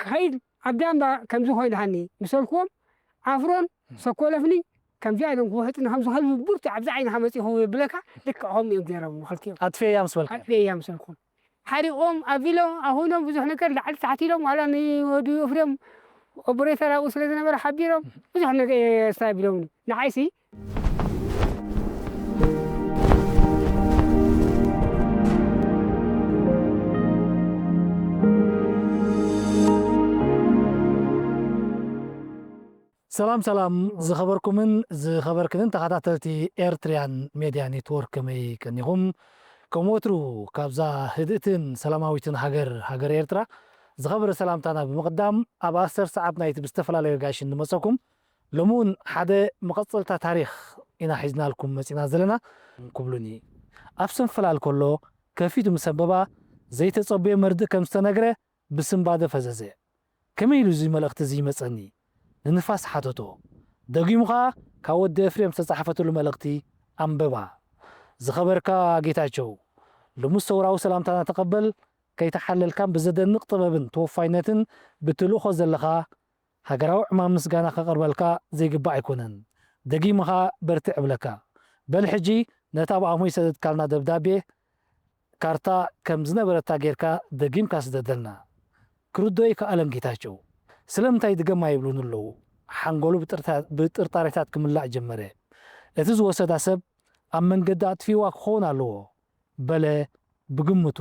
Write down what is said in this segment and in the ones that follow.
ከይድ ኣብ ዳምባ ከምዚ ኮይልሃኒ ምሰልክዎም ኣፍሮን ሰኮለፍኒ ከምዚኣ ኢሎም ክውሕጥና ከምዚ ከልቢ ቡርቲ ኣብዚ ዓይንኻ መፂኹ የብለካ። ልክዕ ከምኡ እዮም ገይሮም ክልቲኦም። ኣጥፍኤያ ምስ በልካ። ኣጥፍኤያ ምሰልኩም ሓሪቖም ኣቢሎም ኣሁኖም ብዙሕ ነገር ላዕሊ ታሕቲ ኢሎም ዋላ ንወዲ ፍሬም ኦቦሬተር ኣብኡ ስለ ዝነበረ ሓቢሮም ብዙሕ ነገር የስታቢሎምኒ። ንዓይሲ ሰላም ሰላም ዝኸበርኩምን ዝኸበርክንን ተኸታተልቲ ኤርትርያን ሜድያ ኔትወርክ፣ ከመይ ቀኒኹም? ከም ወትሩ ካብዛ ህድእትን ሰላማዊትን ሃገር፣ ሃገር ኤርትራ ዝኸበረ ሰላምታና ብምቕዳም ኣብ ኣሰር ሰዓብ ናይቲ ብዝተፈላለዩ ጋይሽ እንመጸኩም ሎሚ እውን ሓደ መቐጸልታ ታሪኽ ኢና ሒዝናልኩም መጺና ዘለና። ክብሉኒ ኣብ ሰንፈላል ከሎ ከፊቱ ምስ ኣንበባ ዘይተጸበዮ መርድእ ከም ዝተነግረ ብስንባደ ፈዘዘ። ከመይ ኢሉ እዚ መልእኽቲ እዚ ይመጸኒ? ንንፋስ ሓተቶ። ደጊሙ ኸኣ ካብ ወዲ ኤፍሬም ዝተጻሕፈትሉ መልእኽቲ ኣንበባ። ዝኸበርካ ጌታቸው፣ ልሙስ ሰውራዊ ሰላምታና ተቐበል፣ ከይተሓለልካን ብዘደንቕ ጥበብን ተወፋይነትን ብትልእኾ ዘለኻ ሃገራዊ ዕማም ምስጋና ከቕርበልካ ዘይግባእ ኣይኮነን። ደጊመኻ በርትዕ እብለካ። በል ሕጂ ነታ ብኣሞይ ሰደድካልና ደብዳቤ ካርታ ከም ዝነበረታ ጌርካ ደጊምካ ስደደልና። ክርድኦ ኣይከኣለን ጌታቸው። ስለምንታይ ድገም ኣይብሉን ኣለዉ? ሓንጎሉ ብጥርታ-፣ ብጥርጣሬታት ክምላእ ጀመረ። እቲ ዝወሰዳ ሰብ ኣብ መንገዲ ኣጥፊእዋ ክኸውን ኣለዎ። በለ ብግምቱ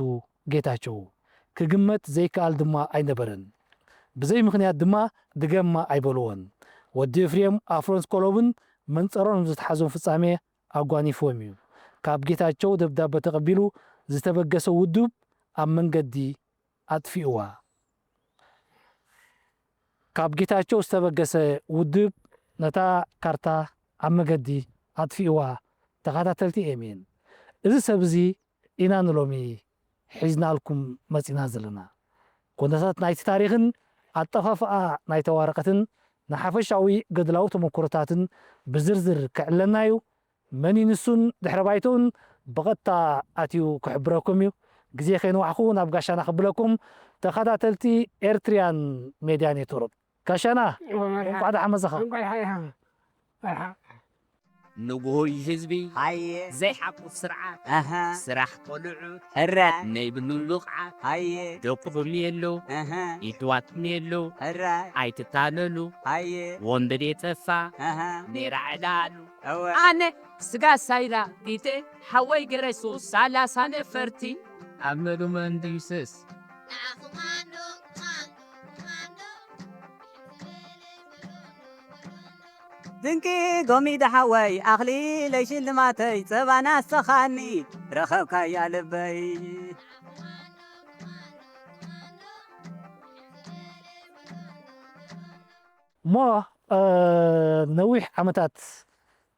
ጌታቸው። ክግመት ዘይከኣል ድማ ኣይነበረን። ብዘይ ምኽንያት ድማ ድገማ ኣይበልዎን። ወዲ እፍሬም ኣፍሮን ስኮሎብን መንጸሮን ዝተሓዞም ፍጻሜ ኣጓኒፍዎም እዩ። ካብ ጌታቸው ደብዳበ ተቐቢሉ ዝተበገሰ ውዱብ ኣብ መንገዲ ኣጥፊእዋ። ካብ ጌታቸው ዝተበገሰ ውድብ ነታ ካርታ ኣብ መገዲ ኣጥፊእዋ። ተኸታተልቲ ኤምኤን፣ እዚ ሰብ እዚ ኢና ንሎሚ ሒዝናልኩም መጺና ዘለና። ኩነታት ናይቲ ታሪኽን ኣጠፋፍኣ ናይታ ወረቐትን ንሓፈሻዊ ገድላዊ ተመክሮታትን ብዝርዝር ክዕለና እዩ። መን እዩ ንሱን ድሕረ ባይትኡን ብቐጥታ ኣትዩ ክሕብረኩም እዩ። ግዜ ከይንዋሕኹ ናብ ጋሻና ክብለኩም ተኸታተልቲ ኤርትርያን ሜድያ ኔትወርክ። ጋሻና፣ እወ፣ መርሓ። እንቋዕ ደሓን መጻኻ። እንቋዕ ደሓን ኢኻ። መርሓ። ንጉሆይ ህዝቢ ሃየ። ዘይሓቁ ስርዓት ኣሃ። ስራሕ ቆልዑት ሕረ። ነይብሉ ብቕዓት ሃየ። ደቁኹም የሎ ኣሃ። ይሕዋትኩም የሎ ሕረ። ኣይትታለሉ ሃየ። ወንበዴ ጠፋ ኣሃ። ነይራ ዕላሉ። እወ። ኣነ ስጋ ሳይላ ጊጤ ሓወይ ገረሱ ሳላሳ ነፈርቲ ኣብ መዱመን ድምስስ። ድንቂ ጎሚዳ ሓወይ ኣኽሊለይ ሽልማተይ ጸባ ናሰኻኒ ረኸብካያ ልበይ። እሞ፣ እ፣ ነዊሕ ዓመታት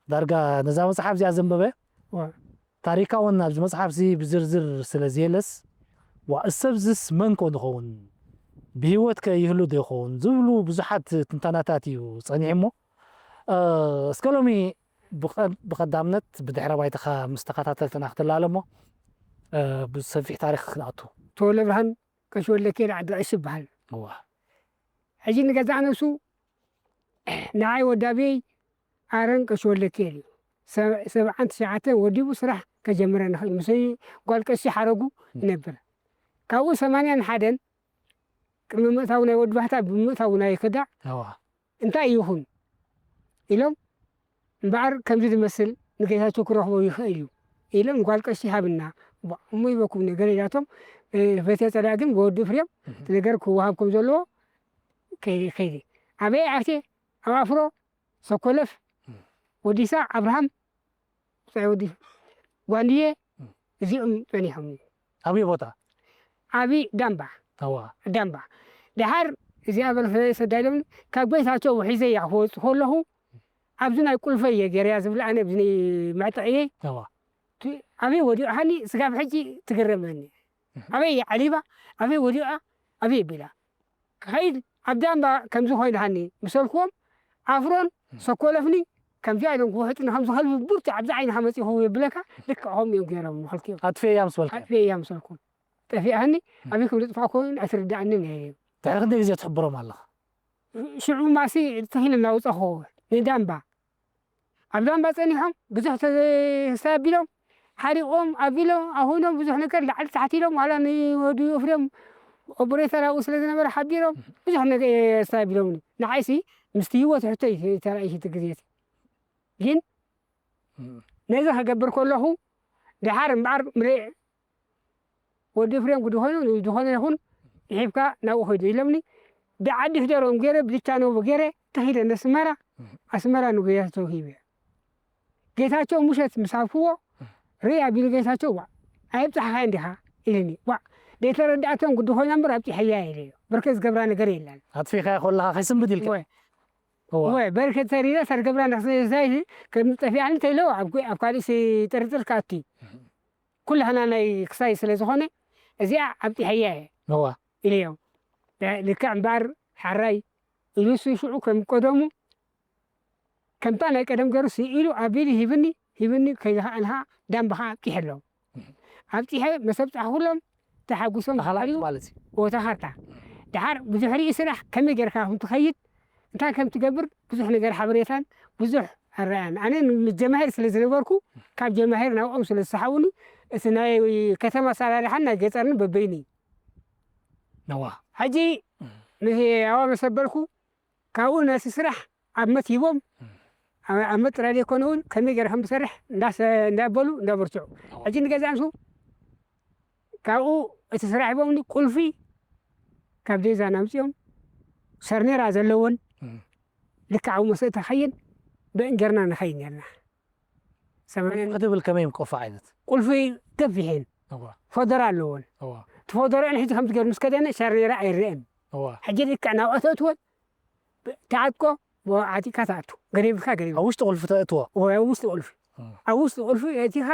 ዳርጋ ነዛ መጽሓፍ እዚኣ ዘንበበ፣ እወ። ታሪካ እውን ኣብዚ መጽሓፍ እዚ ብዝርዝር ስለ ዘየለስ፣ ዋ፣ እዚ ሰብ እዚስ መን ኮን ይኸውን? ብህይወት ከ ይህሉ ዶ ይኸውን? ዝብሉ ብዙሓት ትንተናታት እዩ ጸኒሑ እሞ፣ እ፣ እስከ ሎሚ ብቐ-፣ ብቐዳምነት ብድሕረ ባይታኻ ምስ ተኸታተልትና ክትላለ እሞ፣ እ፣ ብሰፊሕ ታሪኽ ክንኣቱ። ተወልደ ብርሃን ቀሺ ወልደኪኤል ዓዲ ቀሺ ይበሃል። እዋ። ሕጂ ንገዛእ ነብሱ ንዓይ ወዲ ኣበይ ኣረን ቀሺ ወልደኪኤል እዩ። ሰ-፣ ሰብዓን ትሽዓተን ወዲቡ ስራሕ ከጀምረ ንኽእል። ምስይ ጓል ቀሺ ሓረጉ ም። ይነብር። ካብኡ ሰማንያን ሓደን ቅድሚ ምእታው ናይ ወዲ ባህታ ብምእታው ናይ ክዳዕ እዋ። እንታይ ይኹን ኢሎም፣ እምበኣር ከምዚ ዝመስል ንጌታቸው ክረኽቦ ይኽእል እዩ ኢሎም፣ ጓል ቀሺ ሃብና፣ እሞ ይበኩም ነገር ኢላቶም፣ እ፣ ፈትየ ጸላኢ ግን ብወዲ ፍሬም እህ። እቲ ነገር ክወሃብ ከም ዘለዎ ከይ-፣ ከይዲ። ኣበይ ኣትየ? ኣብ ኣፍሮ፣ ሰኮለፍ፣ እህ። ወዲሳ፣ ኣብርሃም፣ ብጻይ ወዲ ጓንድየ እም። እዚኦም ጸኒሖም። ኣበይ ቦታ? ኣብ ዳምባ። ኣዋ። ዳምባ። ደሓር እዚኣ በለ ሰዳይሎም ካብ ቤታቸው ሒዘያ ክወጽእ ከለኹ ኣብዚ ናይ ቁልፈይ እየ ገይረያ ዝብል ኣነ ኣብዚ ናይ መዕጠቕየይ። ኣዋ። እቲ ኣበይ ወዲቑ ሃኒ ስጋብ ሕጂ ትግረመኒ። እም። ኣበይ ዓሊባ፣ ኣበይ ወዲቓ፣ ኣበይ ቢላ። ክኸይድ ኣብ ዳምባ ከምዚ ኮይልሃኒ ምሰልክዎም ኣፍሮን ሰኮለፍኒ ከምዚኣ ኢሎም ክውሕጥኒ ከምዚ ከልቢ ቡርቲ ኣብዚ ዓይንኻ መፂኹ የብለካ። ልክዕ ከምኡ እዮም ገይሮም ንኽልቲኦም። ኣጥፍኤያ ምስ በልካ? ኣጥፍኤያ ምሰልኩም ጠፊኣኒ። ኣበይ ከም ዘጥፋእኩ ኣይትርድኣንን እየ። ድሕሪ ክንደይ ግዜ ትሕብሮም ኣለኻ? ሽዑ ማሲ ተኺለ እናውፀኹ ንዳምባ ኣብ ዳምባ ፀኒሖም ብዙሕ ተሳቢሎም ሓሪቆም ኣቢሎም ኣሁኖም ብዙሕ ነገር ላዕሊ ታሕቲ ኢሎም ዋላ ንወዲ ፍሬም ኦቦሬተር ኣብኡ ስለ ዝነበረ ሓቢሮም ብዙሕ ነገር የሳቢሎምኒ። ንዓይሲ ምስቲ ህይወት ሕቶ እዩ ተራእይሽ እቲ ግዜ እቲ ግን ነዚ ከገብር ከለኹ ድሓር እምበኣር ምሬ ወዲ ፍሬም ግዲ ኮይኑ ዝኾነ ይኹን ይሒብካ ናብኡ ኸይዱ ኢሎምኒ። ብዓዲ ሕደሮም ገይረ ብልቻ ነቡ ገይረ ተኺደ ነስመራ ኣስመራ ንጌታቸው ሂበ። ጌታቸው ምሸት ምስ ሃብክዎ ርኢ ኣቢሉ ጌታቸው ዋ ኣይብፃሕኻዮ እንዲኻ ኢልኒ። ዋ ዘይተረዳእቶም ግዲ ኮይና እምበር ኣብፂሐያ ኢለዮ። በርከት ዝገብራ ነገር የለን። ኣጥፊኻዮ ከለኻ ከይስንብድ ኢልካ? ወይ እዋ። ወይ በርከት ተሪረ ተርገብራ እንዳክሳይ ከም ጠፊኣኒ ተይሎ ኣብ ጉ- ኣብ ካልእ ሲ ጥርጥር ካቲ ኩላህና ናይ ክሳይ ስለ ዝኾነ እዚኣ ኣብፂሐያ እየ እዋ። ኢለዮም። ዳ- ልክዕ እምበኣር ሓራይ ኢሉ እሱ ሽዑ ከም ቀደሙ ከምታ ናይ ቀደም ገሩ ስኢሉ ኣቢሉ ሂብኒ ሂብኒ ከይኸኣልኻ ዳምባኻ ኣብፂሐሎም። ኣብፂሐ መሰብ ፃሕኩሎም ተሓጉሶም ተኻላይት ዝሓሉ ማለት እዩ። ቦታ ካርታ ድሓር ብድሕሪኡ ስራሕ ከመይ ጌርካ ከም ትኸይድ እንታይ ከም ትገብር ብዙሕ ነገር ሓበሬታን ብዙሕ ኣረኣያን ኣነ ምስ ጀማሂር ስለ ዝነበርኩ ካብ ጀማሂር ናብኦም ስለ ዝሰሓቡኒ እቲ ናይ ከተማ ኣሰራርሓን ናይ ገፀርን በበይኑ እዩ። ነዋ ሕጂ ምስ ኣዋ መሰበልኩ ካብኡ ነቲ ስራሕ ኣብ መት ሂቦም ኣብ መት ጥራይ ዘይኮነ እውን ከመይ ገይረ ከም ዝሰርሕ እንዳሰ- እንዳበሉ እንዳበርትዑ ሕጂ ንገዛ ኣንሱ ካብኡ እቲ ስራሕ ሂቦምኒ ቁልፊ ካብ ዴዛን ኣምፅኦም ሰርኔራ ዘለወን ልክዕ ኣብኡ መሰ ተኸይን ብእንጀርና ንኸይድ ነርና ሰማንያን ክትብል ከመይ እዮም ቆፋ ዓይነት ቁልፊ ገፊሐን እዋ ፈደራ ኣለወን እዋ እቲ ፈደራአን ሕጂ ከምቲ ገር ምስ ከደነ ሰርኔራ ኣይረአን እዋ ሕጂ ልክዕ ናብኣ ተእትወን ተዓጥቆ ዓጢቃ ትኣቱ ገሪብካ ገሪብ ኣብ ውሽጢ ቁልፊ ተእትዎ ወይ ኣብ ውሽጢ ቁልፊ ኣብ ውሽጢ ቁልፊ ኣእቲኻ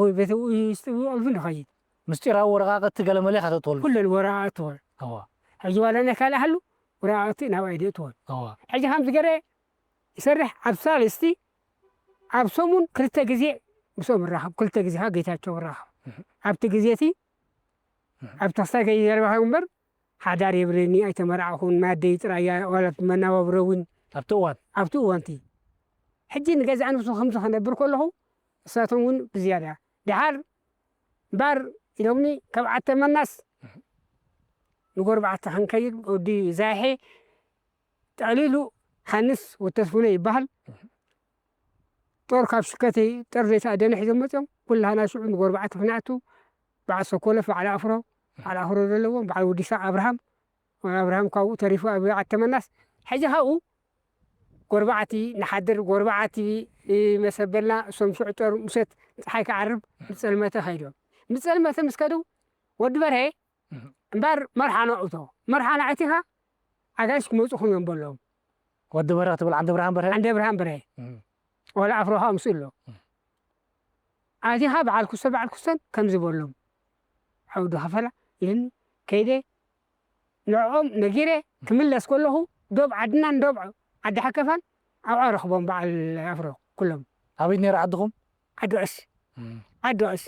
ወይ ቤተ ውሽጢ ቁልፊ ንኸይድ ምስጢራዊ ወረቃቅቲ ገለመለ ኢኻ ተእትወሉ ኩለን ወረቃቅቲ ወር እዋ ሕጂ ዋላ ናይ ካልእ ሃሉ ወረቃቅቲ ናብኣ ይደእትወን እዋ ሕጂ ከምዚ ገረ ይሰርሕ ኣብ ሳልስቲ ኣብ ሰሙን ክልተ ግዜ ምስኦም እራኸብ ክልተ ግዜ ከዓ ጌታቸው እራኸብ ኣብቲ ግዜ እቲ ኣብ ተኽሳይ ከይዘርባኸ እምበር ሓዳር የብለኒ ኣይተመርዓኹን ማደይ ጥራያ ዋላ መናባብሮ እውን ኣብቲ እዋን ኣብቲ እዋንቲ ሕጂ ንገዛእ ንሱ ከምዚ ከነብር ከለኹ እሳቶም እውን ብዝያዳ ድሓር እምበር ኢሎምኒ ካብ ዓተመናስ ንጎርባዕተ ክንከይድ ወዲ ዛይሐ ጠቕሊሉ ሃንስ ወተስፉነ ይበሃል ጦር ካብ ሽከተይ ጦር ዘይተኣደነ ሒዞም መፅኦም ኩላህና ሽዑ ንጎርባዕተ ክንኣቱ በዓል ሰኮለፍ በዓል ኣፍሮ በዓል ኣፍሮ ዘለዎም በዓል ወዲሳ ኣብርሃም ኣብርሃም ካብኡ ተሪፉ ኣብ ዓተመናስ ሕጂ ካብኡ ጎርባዕቲ ንሓድር ጎርባዕቲ መሰበልና እሶም ሽዑ ጦር ሙሰት ፀሓይ ክዓርብ ምፀልመተ ከይዶም ምፀልመተ ምስ ከዱ ወዲ በርሀ እምበር መርሓኖ እቶ መርሓኖ ኣቲኻ ኣጋይሽ ክመፁኹም እዮም በሎም ወዲ በርሀ ትብል ዓንደ ብርሃን በርሀ ዓንደ ብርሃን በርሀ ወላ ኣፍሮኻ ምስኡ ኣሎ ኣቲኻ በዓል ኩሰ በዓል ኩሰን ከምዚ በሎም ዓውዲ ከፈላ ኢልኒ ከይደ ንዕኦም ነጊረ ክምለስ ከለኹ ዶብ ዓድናን ዶብ ዓዲ ሓከፋን ኣብኣ ረኽቦም በዓል ኣፍሮ ኩሎም ኣበይ ነይሩ ዓድኹም ዓዲ ዕሽ ዓዲ ዕሽ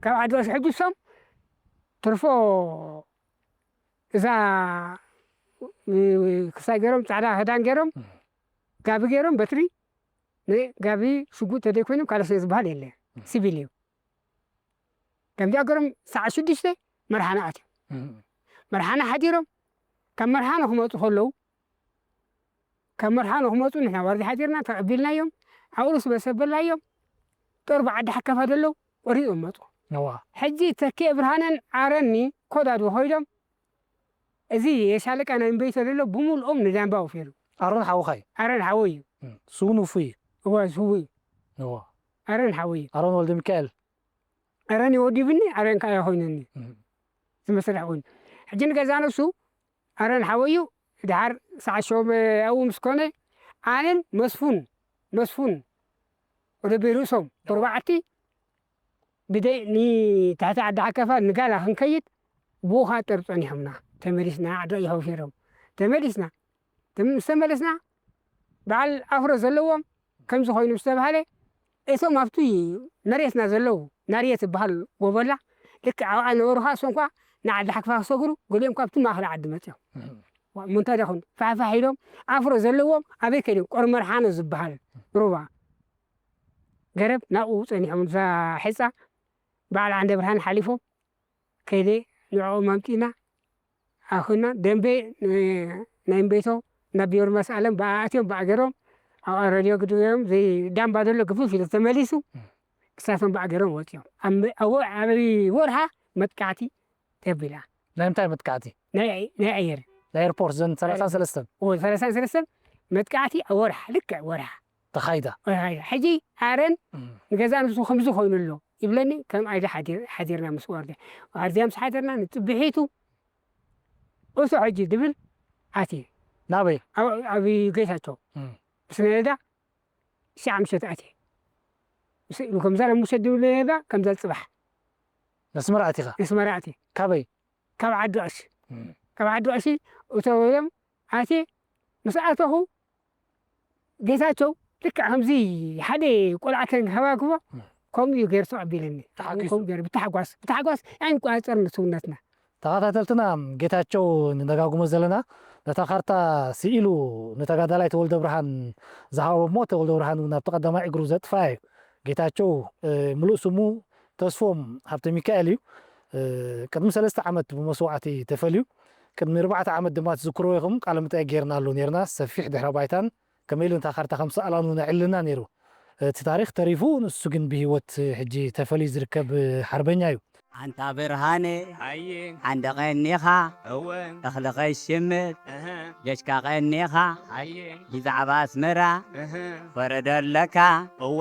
ካብ ዓዲ ዕሽ ሕጂ እሶም ትርፎ እዛ ክሳይ ገይሮም ፃዕዳ ክዳን ገይሮም ጋቢ ገይሮም በትሪ ጋቢ ሽጉጥ ተደይ ኮይኖም ካልእ ስለ ዝበሃል የለ ሲቪል እዩ ከምዚኣ ገሮም ሰዓት ሽዱሽተ መርሓና ኣትዮም መርሓና ሓዲሮም ካብ መርሓና ክመፁ ከለዉ ካብ መርሓና ክመፁ ንሕና ዋርዲ ሓዲርና ተቐቢልናዮም ኣውርስ በሰበልናዮም ጦር ብዓዲ ሓከፋ ደለዉ ቆሪፆም መፁ ሕጂ ተኪኤ ብርሃነን ዓረኒ ኮዳዱ ኮይዶም እዚ የሻለቃ ናይ እምበይቶ ደሎ ብምልኦም ንዳንባ ወፊሩ ኣሮን ሓውኻ እዩ ኣረን ሓወይ እዩ ስሙ ንፉ እዩ እዋ ስዊ እዋ ኣረን ሓወይ እዩ ኣሮን ወልደ ሚካኤል ኣረን ይወዲብኒ ኣረን ከዓ ይኮይነኒ ዝመስርሕ ኮይኑ ሕጂ ንገዛ ነሱ ኣረን ሓወይ እዩ ድሓር ሰዓት ሸው ኣብኡ ምስ ኮነ ኣነን መስፉን መስፉን ወደ ቤርሶም ኣርባዕቲ ብደይ ንታሕቲ ዓዲ ሓከፋ ንጋላ ክንከይድ ብኡ ከዓ ጠር ፀኒሖምና ተመሊስና ዓዲ ይሃውፊሮም ተመሊስና ምስ ተመለስና በዓል ኣፍሮ ዘለዎም ከምዚ ኮይኑ ምስ ተባሃለ እቶም ኣብቲ መሬትና ዘለዉ ናርየ ትበሃል ጎበላ ልክዕ ኣብኣ ነበሩ ከዓ እሶም ከዓ ንዓዲ ሓክፋ ክሰግሩ፣ ገሊኦም ካብቲ ማእኸል ዓዲ መጺኦም። እም። ዋ፣ እሞ እንታይ ደኹን? ፋሕፋሕ ኢሎም፣ ኣፍሮ ዘለዎም ኣበይ ከይዶም? ቆርመርሓኖ ዝበሃል ሩባ ገረብ ናብኡ ጸኒሖም፣ እዛ ሕጻ በዓል ዓንደ ብርሃን ሓሊፎም፣ ከይደ ንዕኦም ኣምጺእና፣ ኣኹና ደንቤ፣ እ፣ ናይ እምቤቶ ናብ ዮርማስ ኣለም ብኣትዮም ብኣገሮም፣ ኣብ ሬድዮ ግድዮም፣ ዘይ ዳምባ ዘሎ ግፍፍ ኢሉ ተመሊሱ፣ እም። ክሳቶም ብኣገሮም ወጺኦም። ኣብ መ-፣ ኣብ ወ-፣ ኣብ ወርሃ መጥቃዕቲ ተቢላ። ናይ ምንታይ መጥቃዕቲ? ናይ፣ ናይ ኣየር። ናይ ኤርፖርት ዘን ሰላሳን ሰለስተን? ኦ፣ ሰላሳን ሰለስተን መጥቃዕቲ ኣብ ወርሓ፣ ልክዕ ወርሓ። ተኻይዳ? ወርሓ። ሕጂ ኣረን እም። ንገዛ ንሱ ከምዚ ኮይኑ ኣሎ ይብለኒ፣ ከም ኣይደ ሓዲር-፣ ሓዲርና ምስ ወርደ። ዋርድያ ምስ ሓደርና ንጽብሒቱ እሱ ሕጂ ድብል ኣትየ። ናበይ? ኣብ፣ ኣብ ጌታቸው። እም። ምስ ነዳ ሽዓ ምሸት ኣትየ። ምስ፣ ከምዛ ለሙሸት ድብል ነዳ፣ ከምዛ ጽባሕ። ነስመራ ኣቲኻ? ነስመራ ኣትየ። ካበይ? ካብ ዓዲ ቀሺ። እም። ካብ ዓዲ ቀሺ እተወ ኢሎም ኣትየ። ምስ ኣተኹ ጌታቸው ልክዕ ከምዚ ሓደ ቆልዓ ተንከባክቦ እም። ከምኡ እዩ ገይሩ ተቐቢለኒ። ተሓጒሱ። ከምኡ ገይሩ ብታሕጓስ፣ ብታሕጓስ ኣይንቆጻጸርን ሰውነትና። ተኸታተልትና፣ ጌታቸው ንደጋግሞ ዘለና ነታ ካርታ ስኢሉ ንተጋዳላይ ተወልደ ብርሃን ዝሃቦ እሞ፣ ተወልደ ብርሃን እውን ኣብቲ ቀዳማይ እግሩ ዘጥፍኣ እዩ። ጌታቸው፣ እ፣ ምሉእ ስሙ ተስፎም ሃብተ ሚካኤል እዩ። እ፣ ቅድሚ ሰለስተ ዓመት ብመስዋዕቲ ተፈልዩ። ቅድሚ ኣርባዕተ ዓመት ድማ ትዝክርዎ ኢኹም፣ ቃለ መጠይቅ ጌርናሉ ኔርና። ሰፊሕ ድሕረ ባይታን ከመይ ኢሉ ነታ ካርታ ከም ሰኣላን እውን ኣዕሊልና ነይሩ። እቲ ታሪኽ ተሪፉ፣ ንሱ ግን ብህይወት ሕጂ ተፈልዩ ዝርከብ ሓርበኛ እዩ። ኣንታ ብርሃነ፣ ኣየ፣ ሓንደ ቀኒኻ፣ እወ፣ እኽሊ ከይሽምት፣ እህ፣ ጀሽካ ቀኒኻ፣ ኣየ፣ ብዛዕባ ኣስመራ፣ እህ፣ ፈረዶ ኣለካ። እወ፣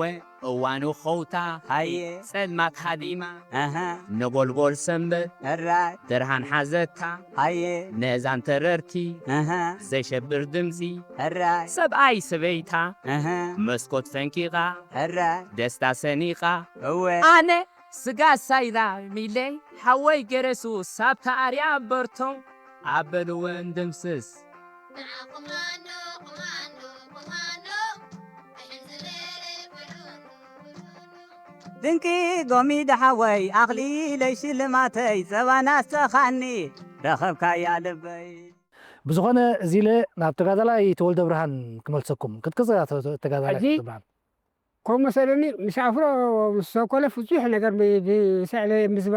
እዋኑ ኸውታ፣ ኣየ፣ ጸልማት ሃዲማ፣ ኣሃ፣ ነጎልጎል ሰንበት፣ ሕራይ፣ ደርሃን ሓዘታ፣ ኣየ፣ ነዛን ተረርቲ፣ ኣሃ፣ ዘሸብር ድምጺ፣ ሕራይ፣ ሰብኣይ ሰበይታ፣ ኣሃ፣ መስኮት ፈንቂቓ፣ ሕራይ፣ ደስታ ሰኒቓ፣ እወ፣ ኣነ ስጋ ሳይላ ሚለይ፣ ሓወይ ገረሱ ሳብታ ኣርያ በርቶ፣ ኣበልወን ድምስስ። ንዓ ኮማንዶ፣ ኮማንዶ፣ ኮማንዶ፣ ሕን ዝበለ በሉኑ። ድንቂ ጎሚዳ ሓወይ፣ ኣኽሊለይ ሽልማተይ፣ ጸባና ኣስተኻኒ፣ ረኸብካያ ልበይ። ብዝኾነ፣ እዚ ኢለ ናብ ተጋዳላይ ተወልደ ብርሃን ክመልሰኩም። ክትቅጽል እያ፣ ተ-፣ ተ-፣ ተጋዳላይ ሕጂ ተወልደ ብርሃን። ከምኡ መሰለኒ፣ ምስ ኣፍሮ፣ ምስ ሰኮለ ብዙሕ ነገር ብ-፣ ብሰዕለ ምዝባ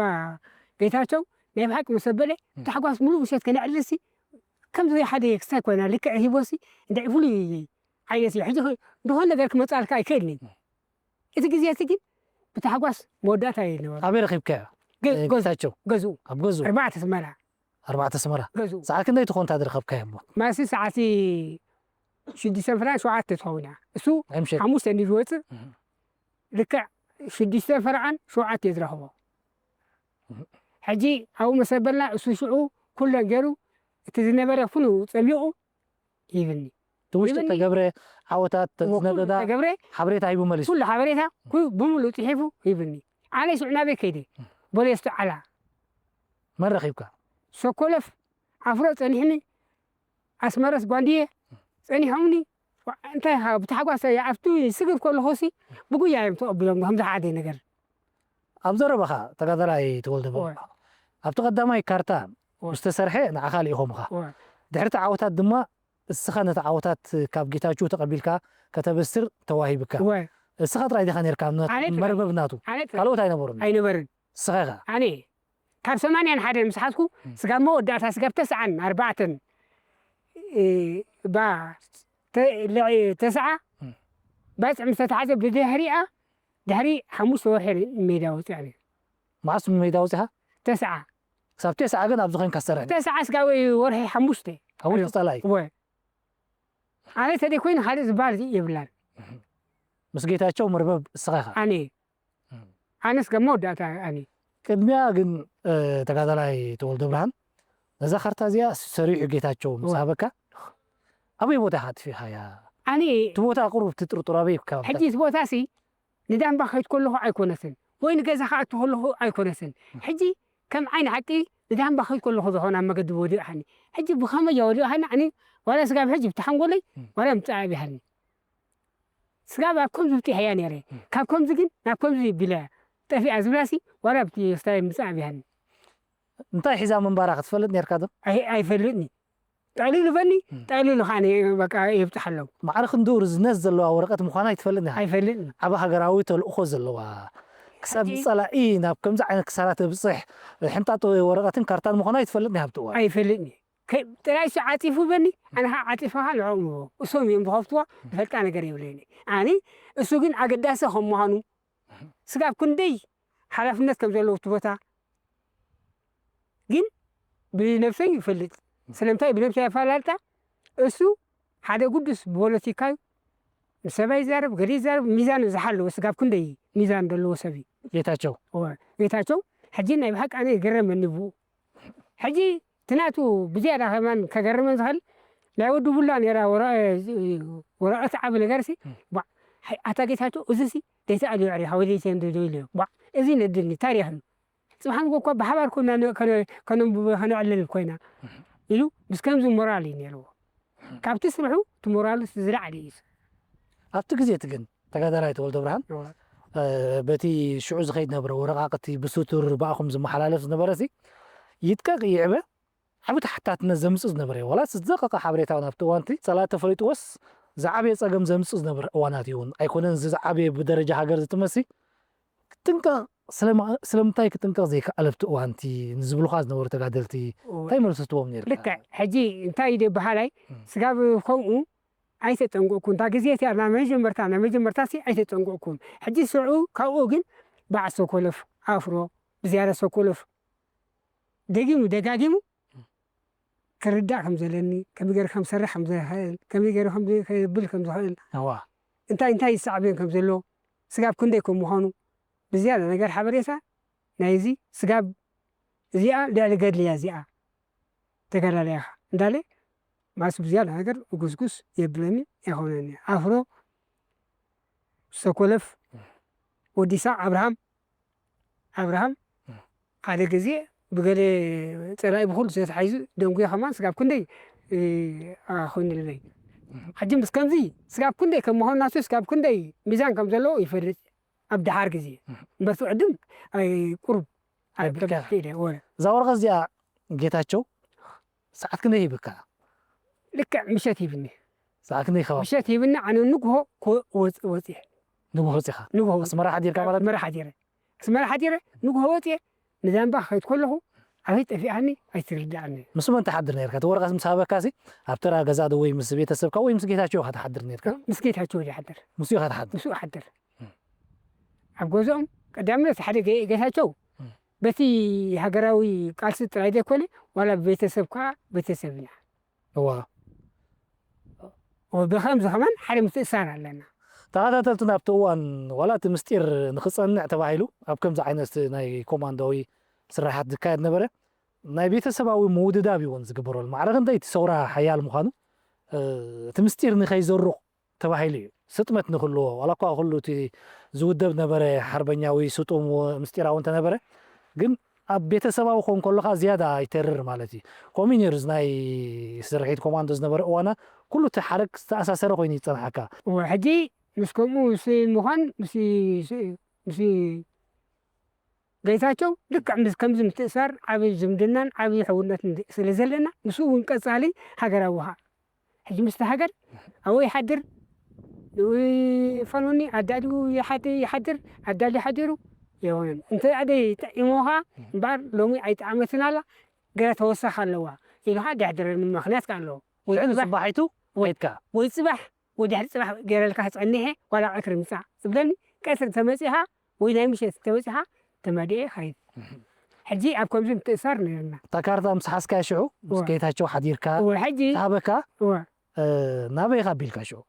ጌታቸው፣ ናይ ብሓቂ ምስ ኣበለ፣ እም። ታሕጓስ ሙሉእ ምሸት ከነዕልልሲ፣ ከምዚ ሓደ ክስታይ ኮይና፣ ልክዕ ሂቦሲ፣ እንታይ ፍሉይ ዓይነት እዩ። ሕጂ ኸ-፣ ዝኾነ ነገር ክመጻልካ ኣይክእልን እዩ። እም። እቲ ግዜ እቲ ግን ብታሕጓስ መወዳእታ የነበሮ። ኣበይ ረኺብካዮ? ገ-፣ እ፣ ገዝኡ፣ ጌታቸው? ገዝኡ። ኣብ ገዝኡ? ኣርባዕተ ኣስመራ። ኣርባዕተ ኣስመራ? ገዝኡ። ሰዓት ክንደይ ትኾን እታ ዝረኸብካዮ እሞ? ማሲ ሰዓት ሽዱሽተ ፍራን ሸውዓተ ትኸውን እያ። እሱ ናይ ምሸት? ሓሙሽተ እንድዩ ዝወጽእ፣ እህ። ልክዕ ሽዱሽተ ፍራን ሸውዓተ እየ ዝረኽቦ። እህ። ሕጂ ኣብኡ መሰበልና እሱ ሽዑ ኩለን ገይሩ እቲ ዝነበረ ኩሉ ጸሚቑ ሂብኒ። እቲ ውሽጢ ሂብኒ። እተገብረ ዓወታት፣ እሞ ኩሉ ዝነበዳ እተገብረ ሓበሬታ ሂቡ መሊሱ። ኩሉ ሓበሬታ ኩ-፣ ብምሉእ ጽሒፉ ሂብኒ። ኣነ ሽዑ ናበይ ከይደ? እም። ቦሌ ኣስተዓላ። መን ረኺብካ? ሶኮሎፍ ኣፍሮ ጸኒሕኒ፣ ኣስመረስ ጓንድየ ጸኒሖምኒ። ዋ-፣ እንታይ ሃ-፣ ብታሕጓስ እየ ኣብቲ ስግር ከለኹሲ ብጉያ እዮም ተቐቢሎም፣ ከምዚ ሓደ ነገር። ኣብ ዘረባኻ ተጋዳላይ ተወልደ እወ። ኣብቲ ቀዳማይ ካርታ እወ። ምስ ተሰርሐ ንዓኻ ልኢኾምኻ። እወ። ድሕሪ እቲ ዓወታት ድማ እስኻ ነቲ ዓወታት ካብ ጌታቸው ተቐቢልካ ከተበስር ተዋሂብካ። እወ። እስኻ ጥራይ ዲኻ ነርካ ና-፣ ኣነ ጥራይ። መርበብ ናቱ? ኣነ ጥራይ። ካልኦት ኣይነበሩን? ኣይነበርን። እስኻ ኢኻ? ኣነ ካብ ሰማንያን ሓደን ምስ ሓዝኩ፣ እም። ስጋብ መወዳእታ ስጋብ ተስዓን ኣርባዕተን፣ እ፣ ባ-፣ ተ-፣ ለ-፣ ተስዓ እም። ባጽዕ ምስ ተታሕዘ ብድሕሪኣ፣ ድሕሪ ሓሙሽተ ወርሒ ሜዳ ወጺኣ ነይረ። መዓስ ሜዳ ወጺኻ? ተስዓ። ክሳብ ተስዓ ግን ኣብዚ ኮይንካ ትሰርሕ? ተስዓ ስጋብ ወርሒ ሓሙሽተ። ኣብ ውሽጢ ጸላኢ? እወ። ኣነ ተደይ ኮይኑ ካልእ ዝበሃል የብላን። ምስ ጌታቸው መርበብ እስኻ ኢኻ? ኣነ። እም። ኣነስ ከም መወዳእታ ኣነ። ቅድሚያ ግን፣ እ፣ ተጋዳላይ ተወልደ ብርሃን፣ ነዛ ካርታ እዚኣ ሰሪሑ ጌታቸው ምስ እወ። ሃበካ፣ ኣበይ ቦታ ኢኻ ኣጥፊእኻያ? ኣነ እቲ ቦታ ቁሩብ ትጥርጥሮ ኣበይ ከባቢ? ሕጂ እቲ ቦታሲ ንዳምባ ከይድ ከለኹ ኣይኮነትን፣ ወይ ንገዛ ክኣቱ ከለኹ ኣይኮነትን። እም። ሕጂ ከም ዓይኒ ሓቂ ንዳምባ ከይድ ከለኹ ዝኾነ ኣብ መገዲ ወዲቕሃኒ። ሕጂ ብኸመይ እያ ወዲቕሃኒ? ኣነ ዋላ ስጋብ ሕጂ ብቲ ሓንጎለይ እም። ዋላ ምጽኣብ ይሃኒ። ስጋብ ኣብ ከምዚ ብጢሐያ ነይረ። እም። ካብ ከምዚ ግን ናብ ከምዚ ቢለ ጠፊኣ ዝብላሲ ዋላ ብቲ ስታይ ምጽኣብ ይሃኒ። እንታይ ሒዛ ምንባራ ክትፈልጥ ነርካ ዶ? ኣይፈልጥኒ። ጠቕሊሉ በኒ ጠቕሊሉ ከዓ በቃ የብፅሓሎም። ማዕረ ክንድኡ ርዝነት ዘለዋ ወረቐት ምዃና ኣይትፈልጥን ኢኻ። ኣይፈልጥኒ። ዓቢ ሃገራዊ ተልእኾ ዘለዋ፣ ክሳብ ሕጂ- ጸላኢ ናብ ከምዚ ዓይነት ክሳራ ተብጽሕ ሕንጣጦ ወረቐትን ካርታን ምዃና ኣይትፈልጥን ኢኻ ኣብቲ እዋን። ኣይፈልጥኒ። ከ- ጥራይ እሱ ዓፂፉ በኒ ኣነ ከዓ ዓፂፈኻ ንዕኦም እሶም እዮም ዝኸፍትዎ። ዝፈልጣ ነገር የብለኒ። ኣነ እሱ ግን ኣገዳሲ ከም ምዃኑ ስጋብ ክንደይ ሓላፍነት ከም ዘለዎ እቲ ቦታ ግን ብነብሰይ ይፈልጥ። ስለምንታይ ብነብሰይ ኣፈላልጣ? እሱ ሓደ ጉዱስ ብፖለቲካዩ ንሰባይ ይዛረብ ገለ ይዛረብ ሚዛን ዝሓለወ ስጋብ ክንደይ ሚዛን ዘለዎ ሰብ እዩ። ጌታቸው ጌታቸው ሕጂ ናይ ብሓቂ ኣነ ይገረመኒ ብኡ። ሕጂ ትናቱ ብዝያዳ ከማን ከገርመን ዝኽእል ናይ ወዲ ቡላ ነራ ወረቐት ዓብ ነገር ሲ ኣታ ጌታቸው እዚ ሲ ደይተ ኣልዮ ዕሪኻ ወይ ደይተ እንዶ ኢለ ባ እዚ ነድልኒ ታሪኽ እዩ። ጽባሕ ንጎ እኳ ብሓባር ኮና ከነንብቦ ከነዕልል ኮይና ኢሉ ምስ ከምዚ ሞራል እዩ ነይርዎ። ካብቲ ስርሑ እቲ ሞራሉ ዝለዓለ እዩ። ኣብቲ ግዜ እቲ ግን ተጋዳላይ ተወልደ ብርሃን በቲ ሽዑ ዝኸይድ ነበረ ወረቓቕቲ ብስቱር ብኣኹም ዝመሓላለፍ ዝነበረ ሲ ይጥቀቕ ይዕበ ዓቢ ተሓታትነት ዘምጽእ ዝነበረ እዩ። ዋላ ዝደቀቐ ሓበሬታ እውን ኣብቲ እዋንቲ ጸላኢ ተፈሊጥዎስ ዝዓበየ ጸገም ዘምጽእ ዝነበረ እዋናት እዩ እውን ኣይኮነን እዚ ዝዓበየ ብደረጃ ሃገር ዝጥመሲ ክትጥንቀቕ ስለምንታይ ክጥንቀቕ ዘይከኣለ ኣብቲ እዋንቲ ንዝብሉኻ ዝነበሩ ተጋደልቲ እንታይ መልሲ ትቦም ነርካ? ልክዕ ሕጂ እንታይ ኢደ በሃላይ ስጋብ ከምኡ ኣይተጠንቀቕኩን እታ ግዜ እቲኣ ናይ መጀመርታ ናይ መጀመርታ ሲ ኣይተጠንቀቕኩን ሕጂ ስዑ ካብኡ ግን በዓል ሰኮለፍ ኣፍሮ ብዝያዳ ሰኮለፍ ደጊሙ ደጋጊሙ ክርዳእ ከም ዘለኒ ከመይ ገይረ ከም ሰርሕ ከም ዝኽእል ከመይ ገይረ ከም ከብል ከም ዝኽእል እንታይ እንታይ ይሰዕብን ከም ዘሎ ስጋብ ክንደይ ከም ምዃኑ ብዝያዳ ነገር ሓበሬታ ናይዚ ስጋብ እዚኣ ልዕሊ ገድሊ እያ እዚኣ ተጋዳላይ ኢኻ እንዳለ ማስ ብዝያዳ ነገር እጉስጉስ የብለኒ ኣይኾነኒ ኣፍሮ ሰኮለፍ ወዲሳ ኣብርሃም ኣብርሃም ሓደ ግዜ ብገለ ፀላኢ ብኩሉ ተታሒዙ ደንጉየ ከማን ስጋብ ክንደይ ኮይኑልለይ ሕጂ ምስ ከምዚ ስጋብ ክንደይ ከም ምዃኑ ናሱ ስጋብ ክንደይ ሚዛን ከም ዘለዎ ይፈልጥ ኣብ ደሓር ግዜ እምበር ትዕድም ቁሩብ እዛ ወረቐት እዚኣ ጌታቸው ሰዓት ክንደይ ሂብካ? ልክዕ ምሸት ሂብኒ። ሰዓት ክንደይ ከባቢ? ምሸት ሂብኒ ኣነ ንግሆ ወፅየ። ንግሆ ወፂኻ? ንግሆ ኣስመራ ሓዲርካ ማለት? ኣስመራ ሓዲረ። ኣስመራ ሓዲረ ንግሆ ወፅየ ንዛምባ ክኸይድ ከለኹ ኣበይ ጠፊኣኒ ኣይትርድኣኒ። ምስ መን ትሓድር ነርካ? እቲ ወረቐት ምስ ሃበካ ሲ ኣብ ተራ ገዛ ዶ ወይ ምስ ቤተሰብካ ወይ ምስ ጌታቸው ኢኻ ትሓድር ነርካ? ምስ ጌታቸው እየ ዝሓድር። ምስኡ ኢኻ ትሓድር? ምስኡ እሓድር። ኣብ ገዝኦም ቀዳምነት ሓደ ጌታቸው በቲ ሃገራዊ ቃልሲ ጥራይ ዘይኮነ ዋላ ቤተሰብ ከዓ ቤተሰብ ኢና። እዋ ብኸምዚ ከማን ሓደ ምትእሳር ኣለና። ተኸታተልትና ኣብቲ እዋን ዋላ እቲ ምስጢር ንክፀንዕ ተባሂሉ ኣብ ከምዚ ዓይነት ናይ ኮማንዶዊ ስራሓት ዝካየድ ነበረ ናይ ቤተሰባዊ ምውድዳብ ይውን ዝግበረሉ ማዕረ ክንደይ እቲ ሰውራ ሓያል ምዃኑ እቲ ምስጢር ንኸይዘሩቕ ተባሂሉ እዩ። ስጥመት ንክህልዎ ዋላ እኳ ኩሉ እቲ ዝውደብ ነበረ ሓርበኛዊ ስጡም ምስጢራዊ እንተነበረ ግን ኣብ ቤተሰባዊ ኮን ከለካ ዝያዳ ይተርር ማለት እዩ። ከምኡ ነይሩ ናይ ስርሒት ኮማንዶ ዝነበረ እዋና ኩሉ እቲ ሓረግ ዝተኣሳሰረ ኮይኑ ይፀናሓካ። ሕጂ ምስ ከምኡ ምስ ምዃን ምስ ምስ ጌታቸው ልክዕ ምስ ከምዚ ምትእሳር ዓብዪ ዝምድናን ዓብዪ ሕውነትን ስለ ዘለና ምስኡ እውን ቀፃሊ ሃገራዊ ከዓ ሕጂ ምስቲ ሃገር ኣብኡ ይሓድር ፈኑኒ ኣዳልዩ ይሓድር ኣዳልዩ ሓዲሩ የሆነን እንተ ኣደይ ጠዒሞኻ እምበኣር ሎሚ ኣይጠዓመትን ኣላ ገለ ተወሳኺ ኣለዋ ኢልኻ ደሕድረኒ ምኽንያት ከ ኣለዎ ወይ ውዕል ጽባሕ ጽባሒቱ ወይትካ ወይ ጽባሕ ወድሕሪ ጽባሕ ገይረልካ ክጸንሐ ዋላ ቀትሪ ምጻእ ዝብለኒ ቀትሪ ተመጺኻ ወይ ናይ ምሸት ተመጺኻ ተመዲኤ ኸይድ ሕጂ ኣብ ከምዚ ምትእሳር ነርና እታ ካርታ ምስ ሓዝካያ ሽዑ ምስ እወ። ጌታቸው ሓዲርካ እወ፣ ሕጂ ዝሃበካ እወ፣ እ፣ ናበይ ኢኻ ኣቢልካ ሽዑ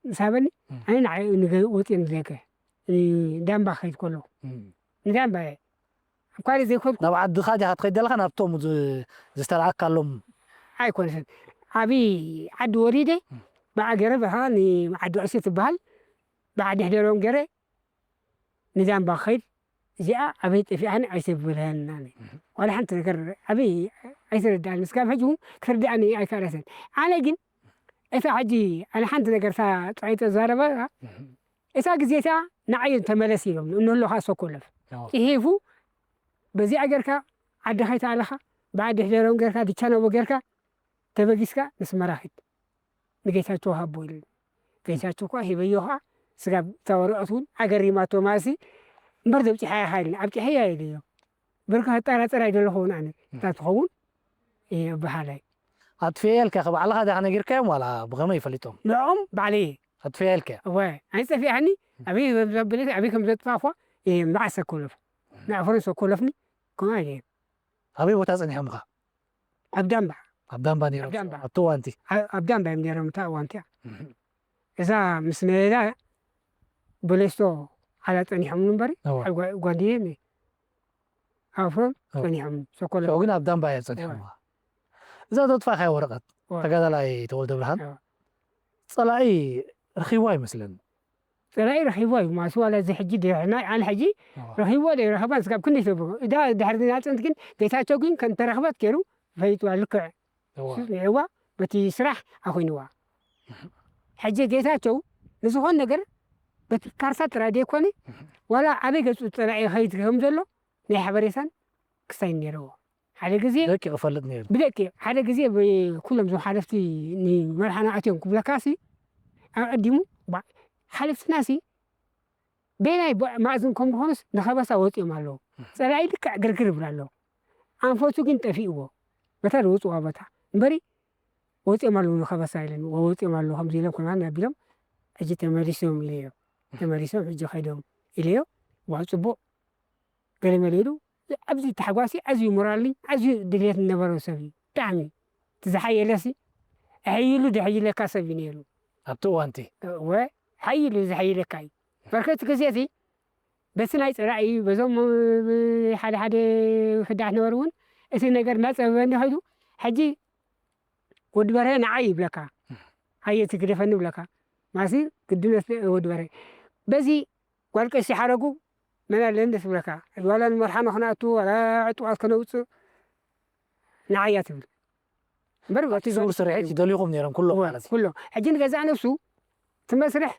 ምስ ሃበኒ ኣነ ንዓይ ንገ- ወፂኤ ንደገ እ፣ ዳምባ ክኸይድ ከለኹ ንዳምባ እየ ኣብ ካልእ ዘይከድኩ ናብ ዓድኻ ዲኻ ትኸይድ ዘለኻ ናብቶም ዝ- ዝተላኣካሎም ኣይኮነትን ዓብዪ ዓዲ ወሪደ ብዓገረ በኻ ንዓዲ ዕሱ ትበሃል ብዓዲ ሕደሮም ገይረ ንዛምባ ክኸይድ እዚኣ ኣበይ ጠፊኣኒ ኣይተብለኒ ዋላ ሓንቲ ነገር ኣበይ ኣይተረድኣኒ እስካብ ሕጂ እውን ክትርድኣኒ ኣይከኣለትን ኣነ ግን እታ ሕጂ ኣነ ሓንቲ ነገር እታ ጥራይ ተዛረበ እታ እታ ግዜ እታ ንዓይ ተመለስ ኢሎም እንህሎ ከዓ ሰኮለፍ ፅሒፉ በዚኣ ገርካ ዓዲ ከይተኣለኻ ብዓዲ ሕደሮም ጌርካ ድቻ ነቦ ጌርካ ተበጊስካ ንስመራ ኺድ ንጌታቸው ሃቦ ኢሉ። ጌታቸው እኳ ሂበዮ ኸዓ ስጋብ እታ ወረቐት እውን ኣገሪማቶ ማሲ እምበር ዘብፂሓ ኢኻ ኢልኒ ኣብፂሐያ ኢለዮ። ብርካ ጠራጠር ኣይደለኹ እውን ኣነ እታ ትኸውን እየ በሃላይ። ኣጥፍኤልካ ኢኻ ባዕልኻ ዲኻ ነጊርካዮም ዋላ ብኸመይ ፈሊጦም? ንዕኦም ባዕለይ እየ ኣጥፍኤልካ። እወ ኣይጸፊኣኒ። ኣበይ ዘብለቲ ኣበይ ከም ዘጥፋእኳ እየ ንዓ ሰኮለፍ ንዓ ፈረን ሰኮለፍኒ። ከምኣ እየ ኣበይ ቦታ ጸኒሖምኻ? ኣብ ዳምባ ኣብ ዳምባ ነይሮም ኣብቲ እዋንቲ ኣብ ዳምባ እዮም ነይሮም እታ እዋንቲ እያ። እዛ ምስ ነየዳ በለስቶ ዓላ ጸኒሖም እምበሪ ጓንድየ ኣፍሮም ጸኒሖም ሰኮለ ግን ኣብ ዳምባ እዮም ጸኒሖም። እዛ ዘጥፋእካያ ወረቐት ተጋዳላይ ተወልደ ብርሃን ጸላኢ ረኺብዋ ይመስለኒ። ጸላኢ ረኺብዋ እዩ ማሲ ዋላ እዚ ሕጂ ድሕርና ኣነ ሕጂ ረኺብዋ ዶ ይረኸባን ስጋብ ክንደይ ተብሎ እዳ ድሕሪ ናጽንት ግን ጌታቸው ግን ከም ተረኽበት ገይሩ ፈይጥዋ ልክዕ ይዋ በቲ ስራሕ ኣኾይንዋ። ሕጂ ጌታቸው ንዝኾን ነገር በቲ ካርታ ጥራይ ደይኮነ ዋላ ኣበይ ገጹ ጸላኢ ይኸይድ ከም ዘሎ ናይ ሓበሬታን ክስታይ ነይርዎ። ሓደ ግዜ ደቂቕ እፈልጥ ነይሩ። ብደቂቕ ሓደ ግዜ ኩሎም እዞም ሓለፍቲ ንመርሓና ኣትዮም ክብለካሲ ኣቐዲሙ ሓለፍትናሲ በየናይ ማእዝን ከም ዝኾኑስ ንኸበሳ ወፂኦም ኣለዉ። ፀላኢ ልክዕ ግርግር ይብል ኣሎ። ኣንፈቱ ግን ጠፊእዎ በታ ዝወፅዋ ቦታ እምበሪ ወፂኦም ኣለዉ ንኸበሳ ኢለን ወፂኦም ኣለዉ ከምዚ ኢሎም ከማን ኣቢሎም ሕጂ ተመሊሶም ኢለዮ። ተመሊሶም ሕጂ ከይዶም ኢለዮ። ዋ ፅቡቕ ገለመለ ኢሉ ኣብዚ ተሓጓሲ ኣዝዩ ሞራልኒ ኣዝዩ ድልየት ዝነበሮ ሰብ እዩ። ብጣዕሚ እቲ ዝሓየለሲ ኣሕይሉ ዘሕይለካ ሰብ እዩ ነይሩ። ኣብቲ እዋንቲ እወ ሓይሉ ዘሕይለካ እዩ። በርከቲ ግዜ እቲ በቲ ናይ ፀላኢ በዞም ሓደ ሓደ ክዳሕ ነበሩ እውን እቲ ነገር እናፀበበኒ ከይዱ ሕጂ ወዲ በርሀ ንዓይ ይብለካ ሃየ እቲ ግደፈኒ ይብለካ ማሲ ግድነት ወዲ በርሀ በዚ ጓል ቀሺ ሓረጉ መን ኣለኒ ደስ ይብለካ ዋላ ንመርሓኖ ክነእቱ ዋላ ዕጡቓት ከነውፅእ ንዓያ ትብል እምበር እቲ ስውር ስርሒት ይደልዩኹም ነይሮም ኩሎም ማለት እዩ። ኩሎም ሕጂ ንገዛእ ነብሱ እቲ መስርሕ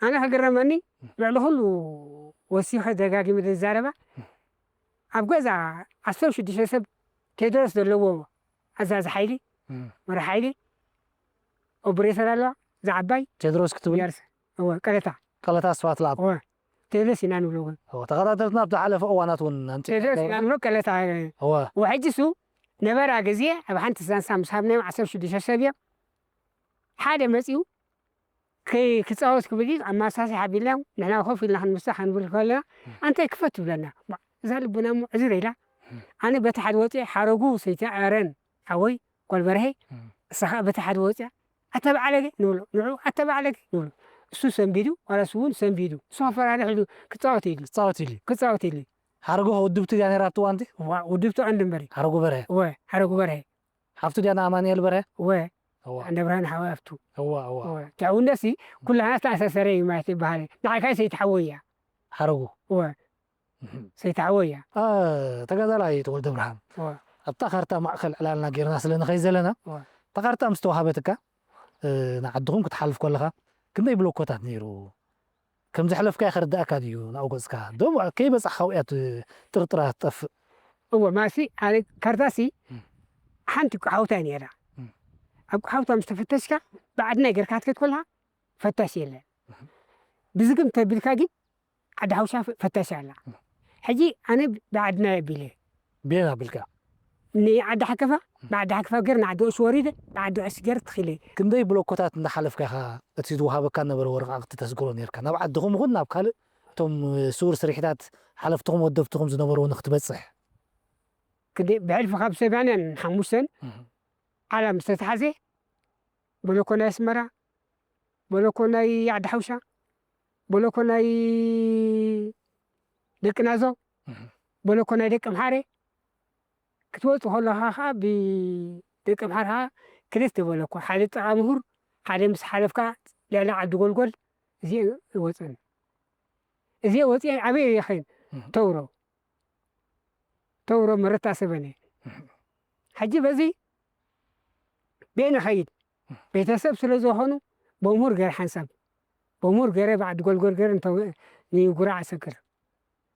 ኣነ ከገረመኒ ልዕሊ ኩሉ ወሲኸ ደጋጊመ ዝዛረባ ኣብ ገዛ ዓሰርተ ሽዱሽተ ሰብ ቴድሮስ ዘለዎ ኣዛዚ ሓይሊ መራሕ ሓይሊ ኦፕሬተር ኣለዋ እዛ ዓባይ ቴድሮስ ክትብል ያርስ እወ ቀለታ ቀለታ ኣስፋት ለኣብ እወ ቴድሮስ ኢና ንብሎ እውን እወ ተኸታተልትና ኣብ ዝሓለፈ እዋናት እውን ኣምፂ እቴድሮስ ኢና ንብሎ ቀለታ እወ እወ ሕጂ እሱ ነበራ ግዜ ኣብ ሓንቲ ሳንሳ ምስ ሃብናዮም ዓሰርተ ሽዱሽተ ሰብ እዮም ሓደ መፂኡ ክፃወት ክብል እዩ ኣብ ማሳሲ ሓቢልናዮም ንሕና ኮፍ ኢልና ክንምሳ ክንብል ከለና ኣንታይ ክፈት ትብለና እዛ ልቦና እሞ ዕዝር ኢላ ኣነ በቲ ሓደ ወፂአ ሓረጉ ሰይቲ ኣረን ሓወይ ጓል በርሀ እሳ ከዓ በቲ ሓደ ወፂኣ ኣተባዕለገ ንብሎ ንዑ ኣተባዕለገ ንብሎ እሱ ሰንቢዱ ዋላ እሱ እውን ሰንቢዱ እሱ ከፈራርሕ ኢሉ ክፃወት ኢሉ ክፃወት ኢሉ ክፃወት ኢሉ ሓረጉ ውድብቲ ድያ ነይራ ኣብቲ እዋንቲ ውድብቲ ቀንዲ እምበሪ ሓረጉ በርሀ ወ ሓረጉ በርሀ ሓፍቱ ድያ ንኣማንኤል በርሀ ወ ዓንደብርሃን ሓወይ ኣብቱ ትዕውነሲ ኩላና ዝተኣሳሰረ እዩ ማለት ይበሃል ንዓይ ካይ ሰይትሓወይ እያ ሓረጉ ወ ሰይትሓወይ እያ ተጋዳላይ ተወልደ ብርሃን ኣብታ ካርታ ማእከል ዕላልና ጌርና ስለ ንኸይ ዘለና እታ ካርታ ምስ ተዋሃበትካ ንዓድኹም ክትሓልፍ ከለኻ ክንደይ ብሎኮታት ነይሩ ከም ዘሕለፍካዮ ከርድኣካ ድዩ ናብኡ ገፅካ? ደሞ ከይበፃሕካ ኣብኡ እያ እቲ ጥርጥራ ትጠፍእ። እወ፣ ማሲ ኣነ ካርታሲ ሓንቲ ቁሓውታ እያ ነይራ። ኣብ ቁሓውታ ምስ ተፈተሽካ ብዓድና ጌርካ ክትከይድ ከለኻ ፈታሽ የለን። ብዝግም ተቢልካ ግን ዓዲ ሓውሻ ፈታሽ ኣላ። ሕጂ ኣነ ብዓድና እየ ኣቢለ። ብየን ኣቢልካ? ንዓዲ ሓከፋ ብዓዲ ሓከፋ ገር ንዓዲ ዑሽ ወሪደ ብዓዲ ዑሽ ገር ትኺለ። ክንደይ ብሎኮታት እንዳሓለፍካ ኢኻ እቲ ዝወሃበካ ነበረ ወረቓቕቲ ተስግሮ ነርካ ናብ ዓድኹም ይኹን ናብ ካልእ እቶም ስውር ስርሒታት ሓለፍትኹም ወደብትኹም ዝነበርዎ ንክትበፅሕ? ክንደይ ብሕልፊ ካብ ሰብያንያን ሓሙሽተን ዓላ ምስ ተታሓዘ በለኮ ናይ ኣስመራ በለኮ ናይ ዓዲ ሓውሻ በለኮ ናይ ደቂ ናዞ በለኮ ናይ ደቂ ኣምሓረ ክትወጽእ ከለኻ ኸዓ ብደቂ ኣምሓርካ ክልተ በለኳ፣ ሓደ ጥቓ ምሁር፣ ሓደ ምስ ሓለፍካ ልዕሊ ዓዲ ጎልጎል፣ እዚኤን ወጸን። እዚኤ ወጺኤን ኣበይ እየ ኸይድ? ተውሮ። ተውሮ መረታ ሰበነ። ሕጂ በዚ ቤነ ኸይድ ቤተሰብ ስለ ዝኾኑ በምሁር ገይረ ሓንሳብ በምሁር ገይረ ብዓዲ ጎልጎል ገይረ ንጉራዕ ሰግር።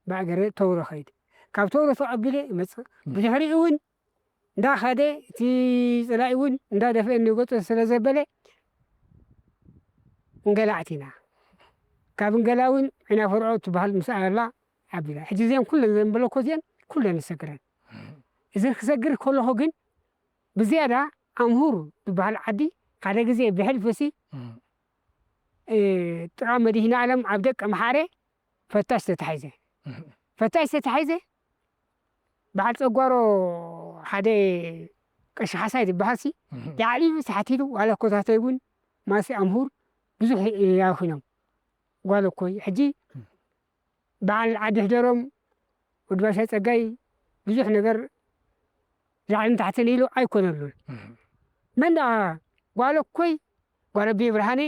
ባእገረ ተውረ ኸይድ። ካብ ተውሮ ተቐቢለ ይመጽእ። ብድሕሪኡ እውን እንዳኸደ እቲ ጸላኢ እውን እንዳደፍአ ንገጹ ስለ ዘበለ እንገላ ኣቲና። ካብ እንገላ እውን ዒና ፈርዖ ትበሃል ምስ ኣላ ዓቢና። ሕጂ እዚአን ኩለን ዘንበለኮ እዚአን ኩለን ይሰግረን። እዘን ክሰግር ከለኹ ግን ብዝያዳ ኣምሁር ዝበሃል ዓዲ ሓደ ግዜ ብሕልፊ ሲ፣ እ፣ ጥዑ መድኃኔዓለም ኣብ ደቀ መሓረ ፈታሽ ተታሒዘ። ፈታሽ ተታሒዘ በዓል ጸጓሮ ሓደ ቀሺ ሓሳይ ዝበሃል ሲ ላዕሊ ታሕቲ ኢሉ ዋላ ኮታተይ እውን ማሲ ኣምሁር ብዙሕ ያውኺኖም። ጓል እኮይ ሕጂ በዓል ዓዲ ሕደሮም ወዲ ባሻ ጸጋይ ብዙሕ ነገር ላዕልን ታሕትን ኢሉ ኣይኮነሉን። መን ደኣ ጓል እኮይ ጓል ኣቤ ብርሃነ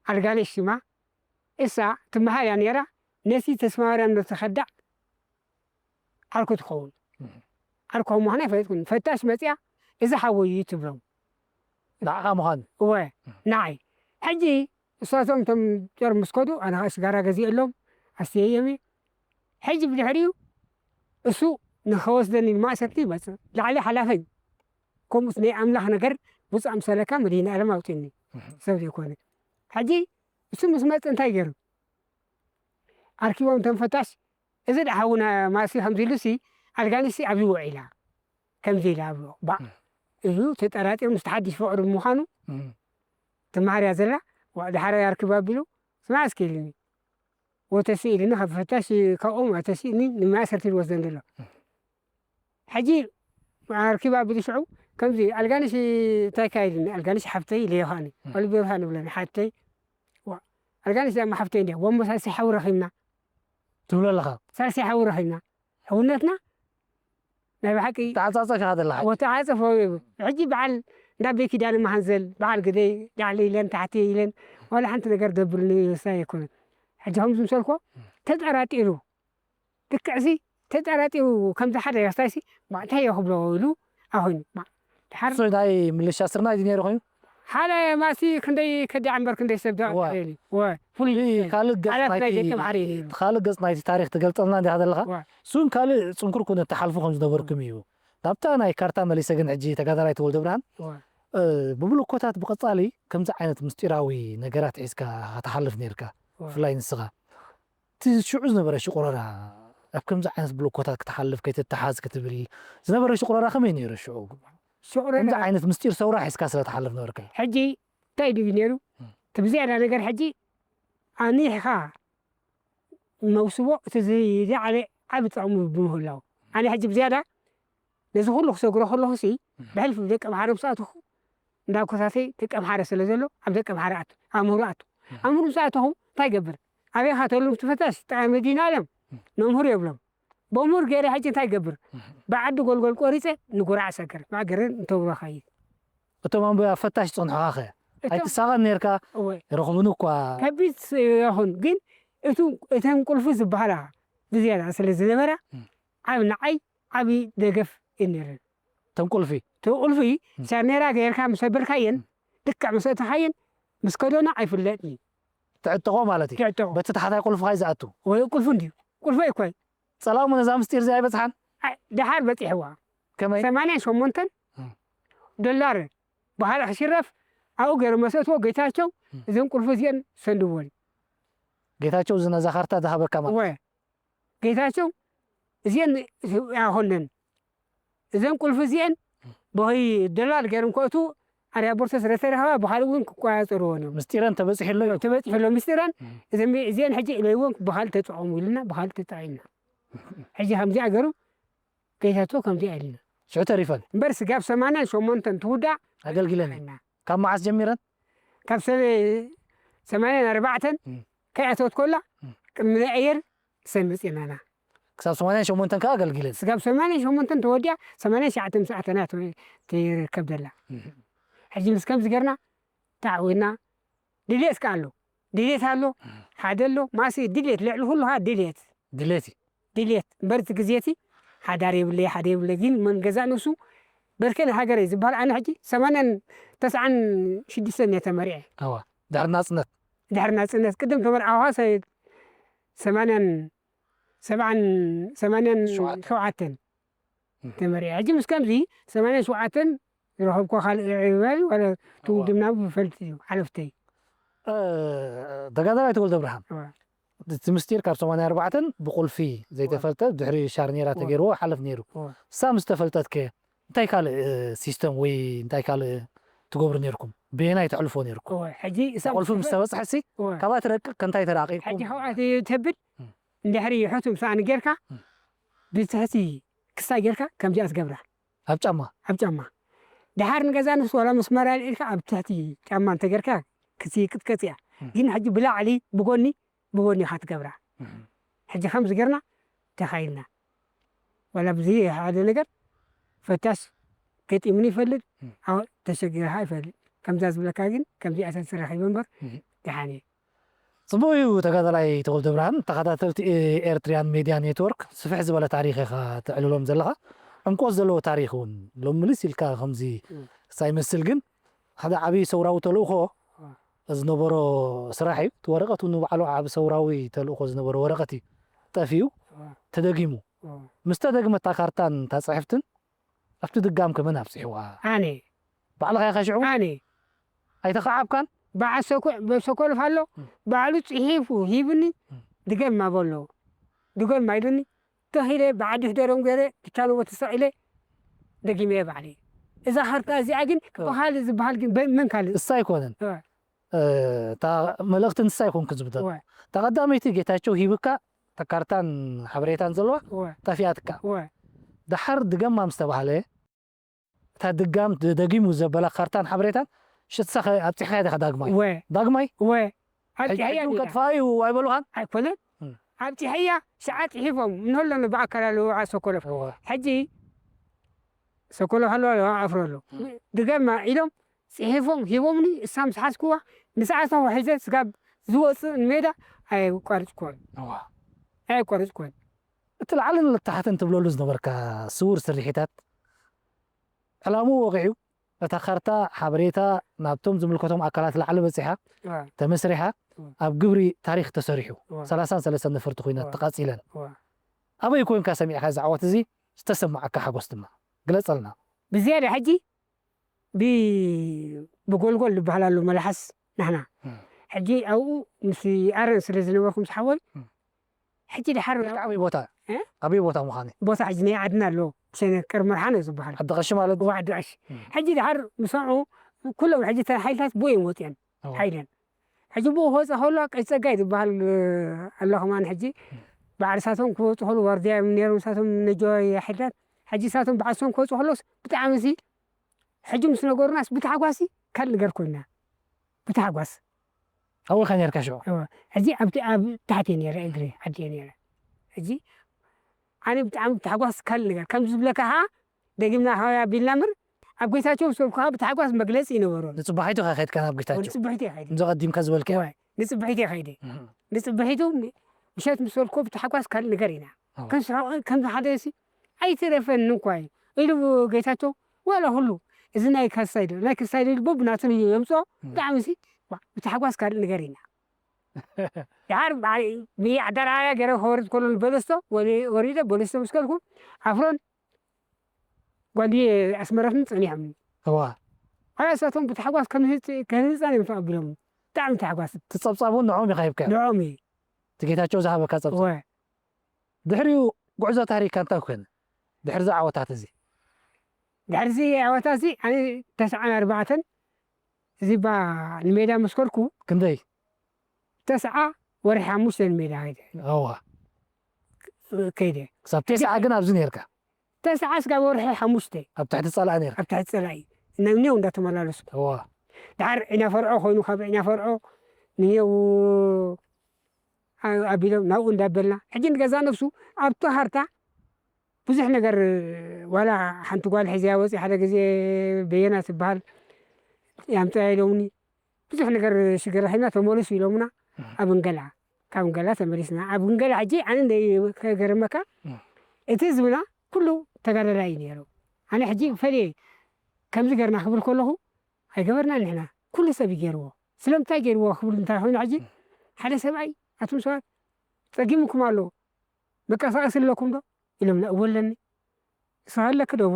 ኣልጋነሽ ሽማ እሳ ትመሃር እያ ነይራ። ነቲ ተስፋ ማርያም ንተኸዳዕ ዓርኩ ትኸውን። ዓርኩ ምዃና ኣይፈለጥኩን። ፈታሽ መጽያ እዚ ሓወይ እዩ ትብሎም። ንዓኻ ምዃኑ? እወ፣ ንዓይ። ሕጂ እሳቶም እቶም ጦር ምስ ከዱ ኣነ ኸኣ ስጋራ ገዚኤሎም ኣስትየዮም እየ። ሕጂ ብድሕሪኡ እሱ ንኸወስደኒ ንማእሰርቲ ይመጽእ። ላዕሊ ሓላፈይ ከምኡስ ናይ ኣምላኽ ነገር ብፁዕ ኣምሳለካ መድኃኔዓለም ኣውፅኒ ሰብ ዘይኮነ። ሕጂ እሱ ምስ መጽእ እንታይ ገይሩ? ኣርኪቦም እቶም ፈታሽ፣ እዚ ደኣ ሓውና ማሲ ከምዚ ኢሉሲ ኣልጋንሲ ኣብዚ ውዒላ ከምዚ ኢላ ኣብሎ። ባእ እዩ ተጠራጢሩ፣ ምስ ተሓዲስ ፍቕሪ ብምዃኑ ትመሃር እያ ዘላ። ዋ፣ ደሓር ኣርኪባ ኣቢሉ ስማዕ እስኪ ኢሉኒ። ወተሲ ኢሉኒ፣ ካብ ፈታሽ ካብኦም ኣተሲእኒ ንማእሰርቲ ዝወስደን ዘሎ። ሕጂ ኣርኪባ ኣቢሉ ሽዑ ከምዚ ኣልጋንሽ እንታይ ካይድኒ? ኣልጋንሽ ሓፍተይ ኢለዮ ከኣኒ። ኣልቤርሃ ንብለን ሓፍተይ። ዋ፣ ኣልጋንሽ ዳማ ሓፍተይ እንድያ። ወሞ ሳልሳይ ሓዊ ረኺብና። ትብሎ ኣለኻ? ሳልሳይ ሓዊ ረኺብና። ሕውነትና ናይ ብሓቂ ተዓጻጸፍ ኢኻ ዘለኻ። ወተዓጸፍ ወይ ሕጂ በዓል እንዳ ቤት ኪዳነ መሃንዘል፣ በዓል ግደይ ላዕሊ ኢለን ታሕቲ ኢለን ዋላ ሓንቲ ነገር ደብልኒ ይወስዳ ኣይኮነን። ሕጂ ከምዚ ምሰልኮ ተጠራጢሩ ልክዕሲ ተጠራጢሩ ከምዚ ሓደ ያስታይሲ ባ እንታይ እዮ ክብሎ ኢሉ ኣኹን ባ ድሓር እሱ ናይ ምልሻ ስርናይ ድዩ ነይሩ ኮይኑ? ሓደ ማሲ ክንደይ ከዲዓ እምበር ክንደይ ሰብ ደኣ እዋ። ትኽእል እዩ። እዋ፣ ፍሉይ እዩ። ካልእ ገጽ ሓላት ናይ ናይቲ ደቂ ባሕሪ እዩ ነይሩ። ካልእ ገጽ ናይቲ ታሪኽ ትገልጸልና እንዲኻ ዘለኻ? እዋ። እሱን ካልእ ጽንኩር ኩነት ትሓልፉ ከም ዝነበርኩም እዩ። ናብታ ናይ ካርታ መሊሰ ግን ሕጂ ተጋዳላይ ተወልደ ብርሃን፣ እዋ። እ፣ ብብሎኮታት ብቐጻሊ ከምዚ ዓይነት ምስጢራዊ ነገራት ሒዝካ ትሓልፍ ነይርካ። እዋ። ብፍላይ ንስኻ። እቲ ሽዑ ዝነበረ ሽቑረራ፣ ኣብ ከምዚ ዓይነት ብሎኮታት ክትሓልፍ፣ ከይትተሓዝ ክትብል ዝነበረ ሽቑረራ ከመይ ነይሩ ሽዑ? ሽቑረራ ከምዚ ዓይነት ምስጢር ሰውራ ሒዝካ ስለ ትሓልፍ ነበርካ። ሕጂ እንታይ ድዩ ነይሩ? እም። እቲ ብዝያዳ ነገር ሕጂ ኣኒሕኻ መውስቦ እቲ ዝለዓለ ዓቢ ጥቕሚ ብምህላው። ኣነ ሕጂ ብዝያዳ ነዚ ኩሉ ክሰግሮ ከለኹሲ፣ እም። ብሕልፊ ደቂ ኣምሓረ ምስ ኣተኹ፣ እንዳ ኮታተይ ደቂ ኣምሓረ ስለ ዘሎ፣ ኣብ ደቂ ኣምሓረ ኣቱ፣ ኣእምሮ ኣቱ። እም። ኣእምሮ ምስ ኣተኹ እንታይ ይገብር? ኣበይ ኢኻ ተብሎም፣ እቲ ፈታሽ ጥዑ መድኃኔዓለም እም። መምህር የብሎም። መምህር ገይረ ሕጂ እንታይ ይገብር? እም። ብዓዲ ጎልጎል ቆሪጸ ንጉራዕ ሰገር፣ ማእገረን እንተውሮ ኸይድ። እቶም ኣንበያ ፈታሽ ዝጸንሑኻ ኸ? እቶም ኣይትሳቐን ነይርካ? እወ። ይረኽቡኒ እኳ። ከቢድ ይኹን፣ ግን እቱ፣ እተን ቁልፊ ዝበሃላ ብዝያዳ ስለ ዝነበራ፣ እም። ዓብ ንዓይ ዓቢ ደገፍ እዩ ነይረን። እተን ቁልፊ? እተን ቁልፊ እም። ሻርኔራ ገይርካ ምስ ኣበልካየን፣ እም። ልክዕ ምስ ኣእተኻየን፣ ምስ ከደኖ ኣይፍለጥን እዩ። ትዕጠቖ ማለት እዩ? ትዕጠቖ። በቲ ታሕታይ ቁልፍኻ እዩ ዝኣቱ? ወይ ቁልፊ እንድዩ። ቁልፊ ኣይኮይ። ጸላሙ ነዛ ምስጢር እዚኣ ኣይበጽሓን? ኣይ፣ ደሓር በጺሕዋ። ከመይ? ሰማንያን ሸሞንተን እም። ዶላር በሃሊ ክሽረፍ ኣብኡ ገይሩ መሰእትዎ ጌታቸው እም። እዘን ቁልፊ እዚአን ሰንድዎን። ጌታቸው እዚ ነዛ ካርታ ዝሃበካ ማለት? እወ። ጌታቸው እዚአን ኣይኮነን። እዘን ቁልፊ እዚአን ብኸይ ዶላር ገይሮም ከእቱ ኣርያ ቦርሶ ስለ ተረኸባ ብኻልእ እውን ክቆጻጸርዎን እዮም። ምስጢረን ተበጺሑ ኣሎ እዩ። ተበጺሑ ኣሎ ምስጢረን። እም። እዘን፣ እዚአን ሕጂ ኢለይወን ብኻልእ ተጠቐሙ ኢልና ብኻልእ ተጠቒምና። ሕጂ ከምዚኣ ገይሩ ጌታቸው ከምዚኣ ኢልና። ሽዑ ተሪፈን። እምበር ስጋብ ሰማንያን ሸሞንተን ትውዳእ ኣገልጊለን። ኢና። ካብ መዓስ ጀሚረን? ካብ ሰበ-፣ ሰማንያን ኣርባዕተን እም። ከይኣተወት ከላ እም። ቅድሚ ናይ ኣየር ሰሚጽናና። ክሳብ ሰማንያን ሸሞንተን ከኣ ኣገልጊለን። ስጋብ ሰማንያን ሸሞንተን ተወዲኣ፣ ሰማንያን ትሽዓተን ምስ ኣተና ተ-፣ ትርከብ ዘላ። እም። ሕጂ ምስ ከምዚ ገርና ተዓዊና ድሌት ከኣ ኣሎ። ድሌት ኣሎ፣ እም። ሓደ ኣሎ፣ ማሲ ድሌት፣ ልዕሊ ኩሉ ከኣ ድሌት። ድሌት እዩ። ድሌት። እምበር እቲ ግዜ እቲ ሓዳር የብለይ፣ ሓደ የብለይ፣ ግን መን ገዛእ ንሱ በርከ ንሃገረ ዝበሃል ኣነ ሕጂ ሰማንያን ተስዓን ሽዱሽተን እየ ተመሪዐ። እዋ፣ ድሕሪ ናጽነት። ድሕሪ ናጽነት። ቅድም ተመርዓኹ ሰ-፣ ሰማንያን ሰብዓን ሰማንያን ሸውዓተን ተመሪዐ። ሕጂ ምስ ከምዚ ሰማንያን ሸውዓተን ዝረኸብኮ ካልእ ዕብባይ ዋላ እቲ ውድብ ናብ ፈልጥ እዩ ሓለፍተይ። ተጋዳላይ ተወልደ ብርሃን፣ እቲ ምስጢር ካብ ሰማንያ ኣርባዕተን ብቁልፊ ዘይተፈልጠ ድሕሪ ሻርኔራ ተገይርዎ ሓለፍ ነይሩ። እሳ ምስ ተፈልጠት ከ እንታይ ካልእ ሲስተም ወይ እንታይ ካልእ ትገብሩ ነይርኩም? ብየናይ ተሕልፎ ነይርኩም? ሕጂ እሳ ቁልፊ ምስ ተበፅሐ ሲ ካብኣ ትረቅቅ ከንታይ ተራቂቅኩም? ሕጂ ካብኣ ተብል እንድሕሪ ሕቱም ሰኣን ጌርካ ብትሕቲ ክሳ ጌርካ ከምዚኣ ትገብራ። ኣብ ጫማ? ኣብ ጫማ። ደሓር ንገዛ ንሱ ዋላ መስመር ኣልዒልካ ኣብ ትሕቲ ጫማ እንተጌርካ ክትቅጥቀጥ እያ። ግን ሕጂ ብላዕሊ ብጎኒ ብጎኒ ኢኻ ትገብራ። ሕጂ ከምዚ ጌርና ተኻይድና። ዋላ ብዚ ሓደ ነገር ፈታሽ ገጢሙኒ ይፈልጥ፣ ተሸጊርካ ይፈልጥ። ከምዛ ዝብለካ ግን ከምዚኣተን ስረኺበ እምበር ደሓን እየ። ጽቡቕ እዩ ተጋዳላይ ተወልደ ብርሃን። ተኸታተልቲ ኤርትሪያን ሜድያ ኔትወርክ፣ ስፍሕ ዝበለ ታሪኽ ኢኻ ተዕልሎም ዘለኻ። ዕምቆት ዘለዎ ታሪኽ እውን። ሎም ምልስ ኢልካ ከምዚ ሳይመስል ግን ሓደ ዓብዪ ሰውራዊ ተልእኾ ዝነበሮ ስራሕ እዩ። እቲ ወረቐት እውን ንባዕሉ ዓቢ ሰውራዊ ተልእኾ ዝነበሮ ወረቐት እዩ። ጠፊኡ፣ ተደጊሙ። ምስ ተደግመ እታ ካርታን እታ ጽሕፍትን ኣብቲ ድጋም ከመን ኣብጺሕዋ? ኣነ። ባዕልኻ ኢኻ ሽዑ? ኣነ። ኣይተኻዓብካን? በዓል ሰኮ-፣ በሰኮልፍ ኣሎ። ባዕሉ ጽሒፉ ሂብኒ፣ ድገም ኣበሎ። ድገም ኣይሉኒ። ተኺለ ብዓዲ ሕደሮም ገይረ፣ ብቻነዎ ተሰቒለ፣ ደጊመ ባዕለይ። እዛ ካርታ እዚኣ ግን ብኻልእ ዝበሃል ግን በ-፣ መን ካልእ? እሳ ኣይኮነን። እወ። እ፣ እታ መልእኽቲ ንሳ ኣይኮንኩ ዝብደል። እወ። እታ ቀዳመይቲ ጌታቸው ሂብካ፣ እታ ካርታን ሓበሬታን ዘለዋ እወ። ጠፊኣትካ። እወ። ደሓር ድገማ ምስ ተባህለ፣ እታ ድጋም ድ-፣ ደጊሙ ዘበላ ካርታን ሓበሬታን ሽትሳኸ ኣብጺሕካያ ዲኻ ዳግማይ? እወ። ዳግማይ? እወ። ኣብጺሐያ ሕጂ እውን ዲኻ? ከጥፋኣ እዩ ኣይበሉኻን? ኣይኮነን። እም። ኣብጺሐያ ሽዓ ጽሒፎም፣ እንሆ ኣለና ብኣካል ኣለዉ፣ ኣብ ሰኮለፍ። እወ። ሕጂ ሰኮለፍ ኣለዋ፣ ኣለዋ፣ ኣፍሮ ኣሎ። እም። ድገማ ኢሎም ጽሒፎም ሂቦምኒ፣ እሳ ምስ ሓዝክዋ፣ ንስዓቶም ሒዘ ስጋብ ዝወጽእ ንሜዳ ኣየቋርጽኩዎን። እዋ። ኣየቋርጽኩዎን። እቲ ላዕልን ታሕትን ትብለሉ ዝነበርካ ስውር ስርሒታት፣ ዕላምኡ ወቒዑ፣ እታ ካርታ ሓበሬታ ናብቶም ዝምልከቶም ኣካላት ላዕሊ በጺሓ፣ እዋ። ተመስሪሓ፣ እዋ። ኣብ ግብሪ ታሪኽ ተሰሪሑ፣ እዋ። ሰላሳን ሰለስተን ነፈርቲ ኲናት እዋ። ተቓጺለን። እዋ። ኣበይ ኮንካ ሰሚዕካ እዚ ዓወት እዚ ዝተሰማዓካ ሓጎስ ድማ ግለጸልና። ብዝያዳ ሕጂ ብ-፣ ብጎልጎል ዝበሃል ኣሎ መልሓስ ናህና። እም። ሕጂ ኣብኡ ምስ ኣረን ስለ ዝነበርኩ ምስ ሓወይ፣ እም። ሕጂ ድሓር ልክዕ ኣበይ ቦታ? እ? ኣበይ ቦታ ምዃኑ? ቦታ ሕጂ ናይ ዓድና ኣሎ፣ ሸነ ቅርመርሓነ ዝበሃል። ዓዲ ቀሺ ማለት? እዋ፣ ዓዲ ቀሺ። እም። ሕጂ ድሓር ምስ ሰምዑ፣ ኩሎም ሕጂ እተን ሓይልታት ብኡ እዮም ወፂኦም። እዋ። ሓይለን። ሕጂ ብኡ ክወፅእ ከሎ ቀይ ፀጋይ ዝበሃል ኣሎ ከማን ሕጂ። እም። ባዕልሳቶም ክወፁ ከሎ ዋርድያ እዮም ነይሮም፣ ንሳቶም ነጀዋይ ሓይልታት። ሕጂ ንሳቶም ባዕልሶም ክወፁ ከሎስ ብጣዕሚ ሲ ሕጂ ምስ ነገሩናስ ብታሕጓሲ ካልእ ነገር ኮይና። ብታሕጓስ። ኣብኡ ኢኻ ነርካ ሽዑ? እወ። ሕጂ ኣብቲ፣ ኣብ ታሕቲ እየ ነይረ፣ እግሪ ዓዲ እየ ነይረ። ሕጂ ኣነ ብጣዕሚ ብታሕጓስ ካልእ ነገር። ከም ዝብለካ ኸዓ፣ ደጊምና ኸዓ ኣቢልና እምበር፣ ኣብ ጌታቸው ምስ በልኩ ኸዓ ብታሕጓስ መግለጺ ይነበሮ። ንጽባሒቱ ኢኻ ከይድካ ናብ ጌታቸው? ንጽባሒቱ እየ ከይደ። ንዚ ቀዲምካ ዝበልካዮ? እወ። ንጽባሒቱ እየ ከይደ። እህ። ንጽባሒቱ ም-፣ ምሸት ምስ በልኩ ብታሕጓስ ካልእ ነገር ኢና። እወ። ከም ስሕቕ፣ ከም ሓደ ሲ፣ ኣይትረፈኒ እኳ እዩ ኢሉ ጌታቸው፣ ዋላ ኩሉ እዚ ናይ ከሳይ ዶ፣ ናይ ከሳይ ዶ ኢሉ በብናቱ የምጽኦ፣ እም። ብጣዕሚ ሲ፣ ዋ፣ ብታሕጓስ ካልእ ነገር ኢና። ድሓር ብዓል-፣ ብኣደራያ ገይረ ክወርድ ከሎ ንበለስቶ፣ ወሪ-፣ ወሪደ በለስቶ ምስ ከልኩ፣ ኣፍሮን ጓንዲ ኣስመረትን ጸኒሖም። እዋ። ኣያ እሳቶም ብታሕጓስ ከም ዝህጽ-፣ ከህንጻን እዮም ተቐቢሎም። ብጣዕሚ ታሕጓስ። እቲ ጸብጻብ እውን ንዕኦም ኢኻ ሂብካዮ? ንዕኦም እዩ። እቲ ጌታቸው ዝሃበካ ጸብጻብ? እወ። ድሕሪኡ ጉዕዞ ታሪኽካ እንታይ ኮነ? ድሕሪ እዚ ዓወታት እዚ? ድሕሪ እዚ ዓወታት እዚ ኣነ ተስዓን ኣርባዕተን እዚ ባ ንሜዳ ምስ ከድኩ ክንደይ? ተስዓ ወርሒ ሓሙሽተ ንሜዳ ከይደ። እዋ። ከይደ። ክሳብ ተስዓ ግን ኣብዚ ነርካ? ተስዓ ስጋብ ወርሒ ሓሙሽተ። ኣብ ትሕቲ ጸላኢ ነርካ? ኣብ ትሕቲ ጸላኢ። ናብ ኔው እንዳተመላለስኩ። እዋ። ድሓር ዒና ፈርዖ ኮይኑ ካብ ዒና ፈርዖ ንኔው ኣ-፣ ኣቢሎም ናብኡ እንዳበልና። ሕጂ ንገዛ ነፍሱ ኣብቲ ሃርታ ብዙሕ ነገር፣ ዋላ ሓንቲ ጓል ሒዘያ ወፂኣ ሓደ ግዜ በየና ትበሃል፣ ያምፅያ ኢሎምኒ። ብዙሕ ነገር ሽግር ረኺብና ተመለሱ ኢሎምና። እም። ኣብ እንገላ፣ ካብ እንገላ ተመሊስና። ኣብ እንገላ ሕጂ ኣነ እንደ-፣ ከገርመካ፣ እም። እቲ ህዝብና ኩሉ ተጋዳላይ እዩ ነይሩ። ኣነ ሕጂ ፈልየ ከምዚ ገርና ክብል ከለኹ ኣይገበርናን ንሕና። ኩሉ ሰብ እዩ ገይርዎ። ስለምንታይ ገይርዎ ክብል እንታይ ኮይኑ ሕጂ እም። ሓደ ሰብኣይ፣ ኣቱም ሰባት ጸጊሙኩም ኣሎ። መቀሳቀሲ ኣለኩም ዶ ኢሎም፣ እወ ኣለኒ። ንስኻ ኣለኪ ዶ? እወ።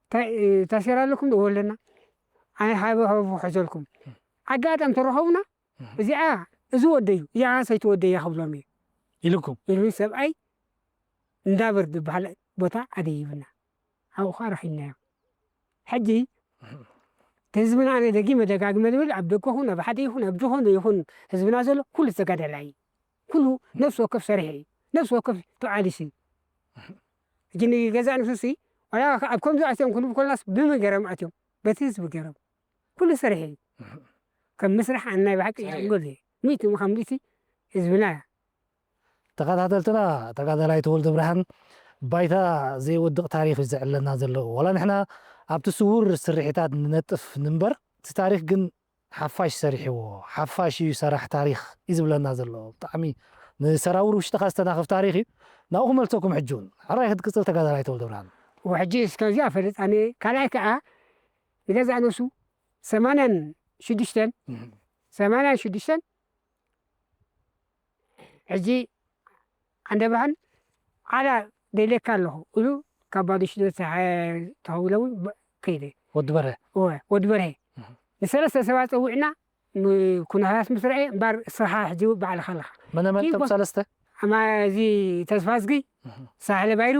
እንታይ ታሴራ ኣለኩም ዶ? እወ ኣለና። ኣነ ሃበ ሃበ ሕዘልኩም። ኣጋጣሚ ተረኸቡና። እዚኣ፣ እዚ ወደዩ፣ እዚኣ ሰይቲ ወደያ ክብሎም እዩ። ኢልኩም? ኢሉ ሰብኣይ እንዳበር ዝበሃል ቦታ ኣደይብና። ኣብኡ ኸዓ ረኺብናዮ። ሕጂ እቲ ህዝብና፣ ኣነ ደጊመ ደጋግመ ዝብል፣ ኣብ ደገ ኹን፣ ኣብ ሓደ ይኹን፣ ኣብ ዝኾነ ይኹን ህዝብና ዘሎ ኩሉ ተጋዳላይ እዩ። ኩሉ ነፍሲ ወከፍ ሰሪሑ እዩ። ነፍሲ ወከፍ ተቓሊሱ እዩ። ሕጂ ንገዛእ ንሱሲ፣ ዋላ ኣብ ከምዚ ኣትዮም ክንብል ኮለናስ ብምገረም ኣትዮም። በቲ ህዝቢ ገረም። ኩሉ ሰሪሑ እዩ። ከም ምስራሕ ኣናይ ብሓቂ ሰሪሑ። ይዕንገል እዩ። ሚእቲ ምኻን ሚእቲ ህዝብና እያ። ተኸታተልትና፣ ተጋዳላይ ተወልደ ብርሃን ባይታ ዘይወድቕ ታሪኽ እዩ ዘዕለና ዘሎ። ዋላ ንሕና ኣብቲ ስውር ስርሒታት ንነጥፍ ንንበር፣ እቲ ታሪኽ ግን ሓፋሽ ሰሪሕዎ፣ ሓፋሽ እዩ ሰራሕ ታሪኽ እዩ ዝብለና ዘሎ። ብጣዕሚ ንሰራውር ውሽጥኻ ዝተናኽፍ ታሪኽ እዩ። ናብኡ ክመልሰኩም ሕጂ እውን። ሕራይ ክትቅጽል ተጋዳላይ ተወልደ ብርሃን። ወሕጂ እስከዚኣ ፈለጥ ኣነ ካልኣይ ከኣ ንገዛእ ነሱ ሰማንያን ሽዱሽተን፣ እህ። ሰማንያን ሽዱሽተን ሕጂ ኣንደ ብርሃን ዓላ ደልየካ ኣለኹ ኢሉ ካብ ባዶ ሽዶ ተሓ-፣ ተኸዊለ እውን በ-፣ ከይደ። ወዲ በርሀ። እወ፣ ወዲ በርሀ። እህ። ንሰለስተ ሰባት ጸዊዕና ም-፣ ኩነታት ምስ ረኣየ እምበር እስኻ ሕጂ ባዕልኻ ኣለኻ። መነ መን ግን እቶም ቦ-፣ ሰለስተ? ኣማ እዚ ተስፋዝጊ፣ እህ። ሳህለ ባይሩ፣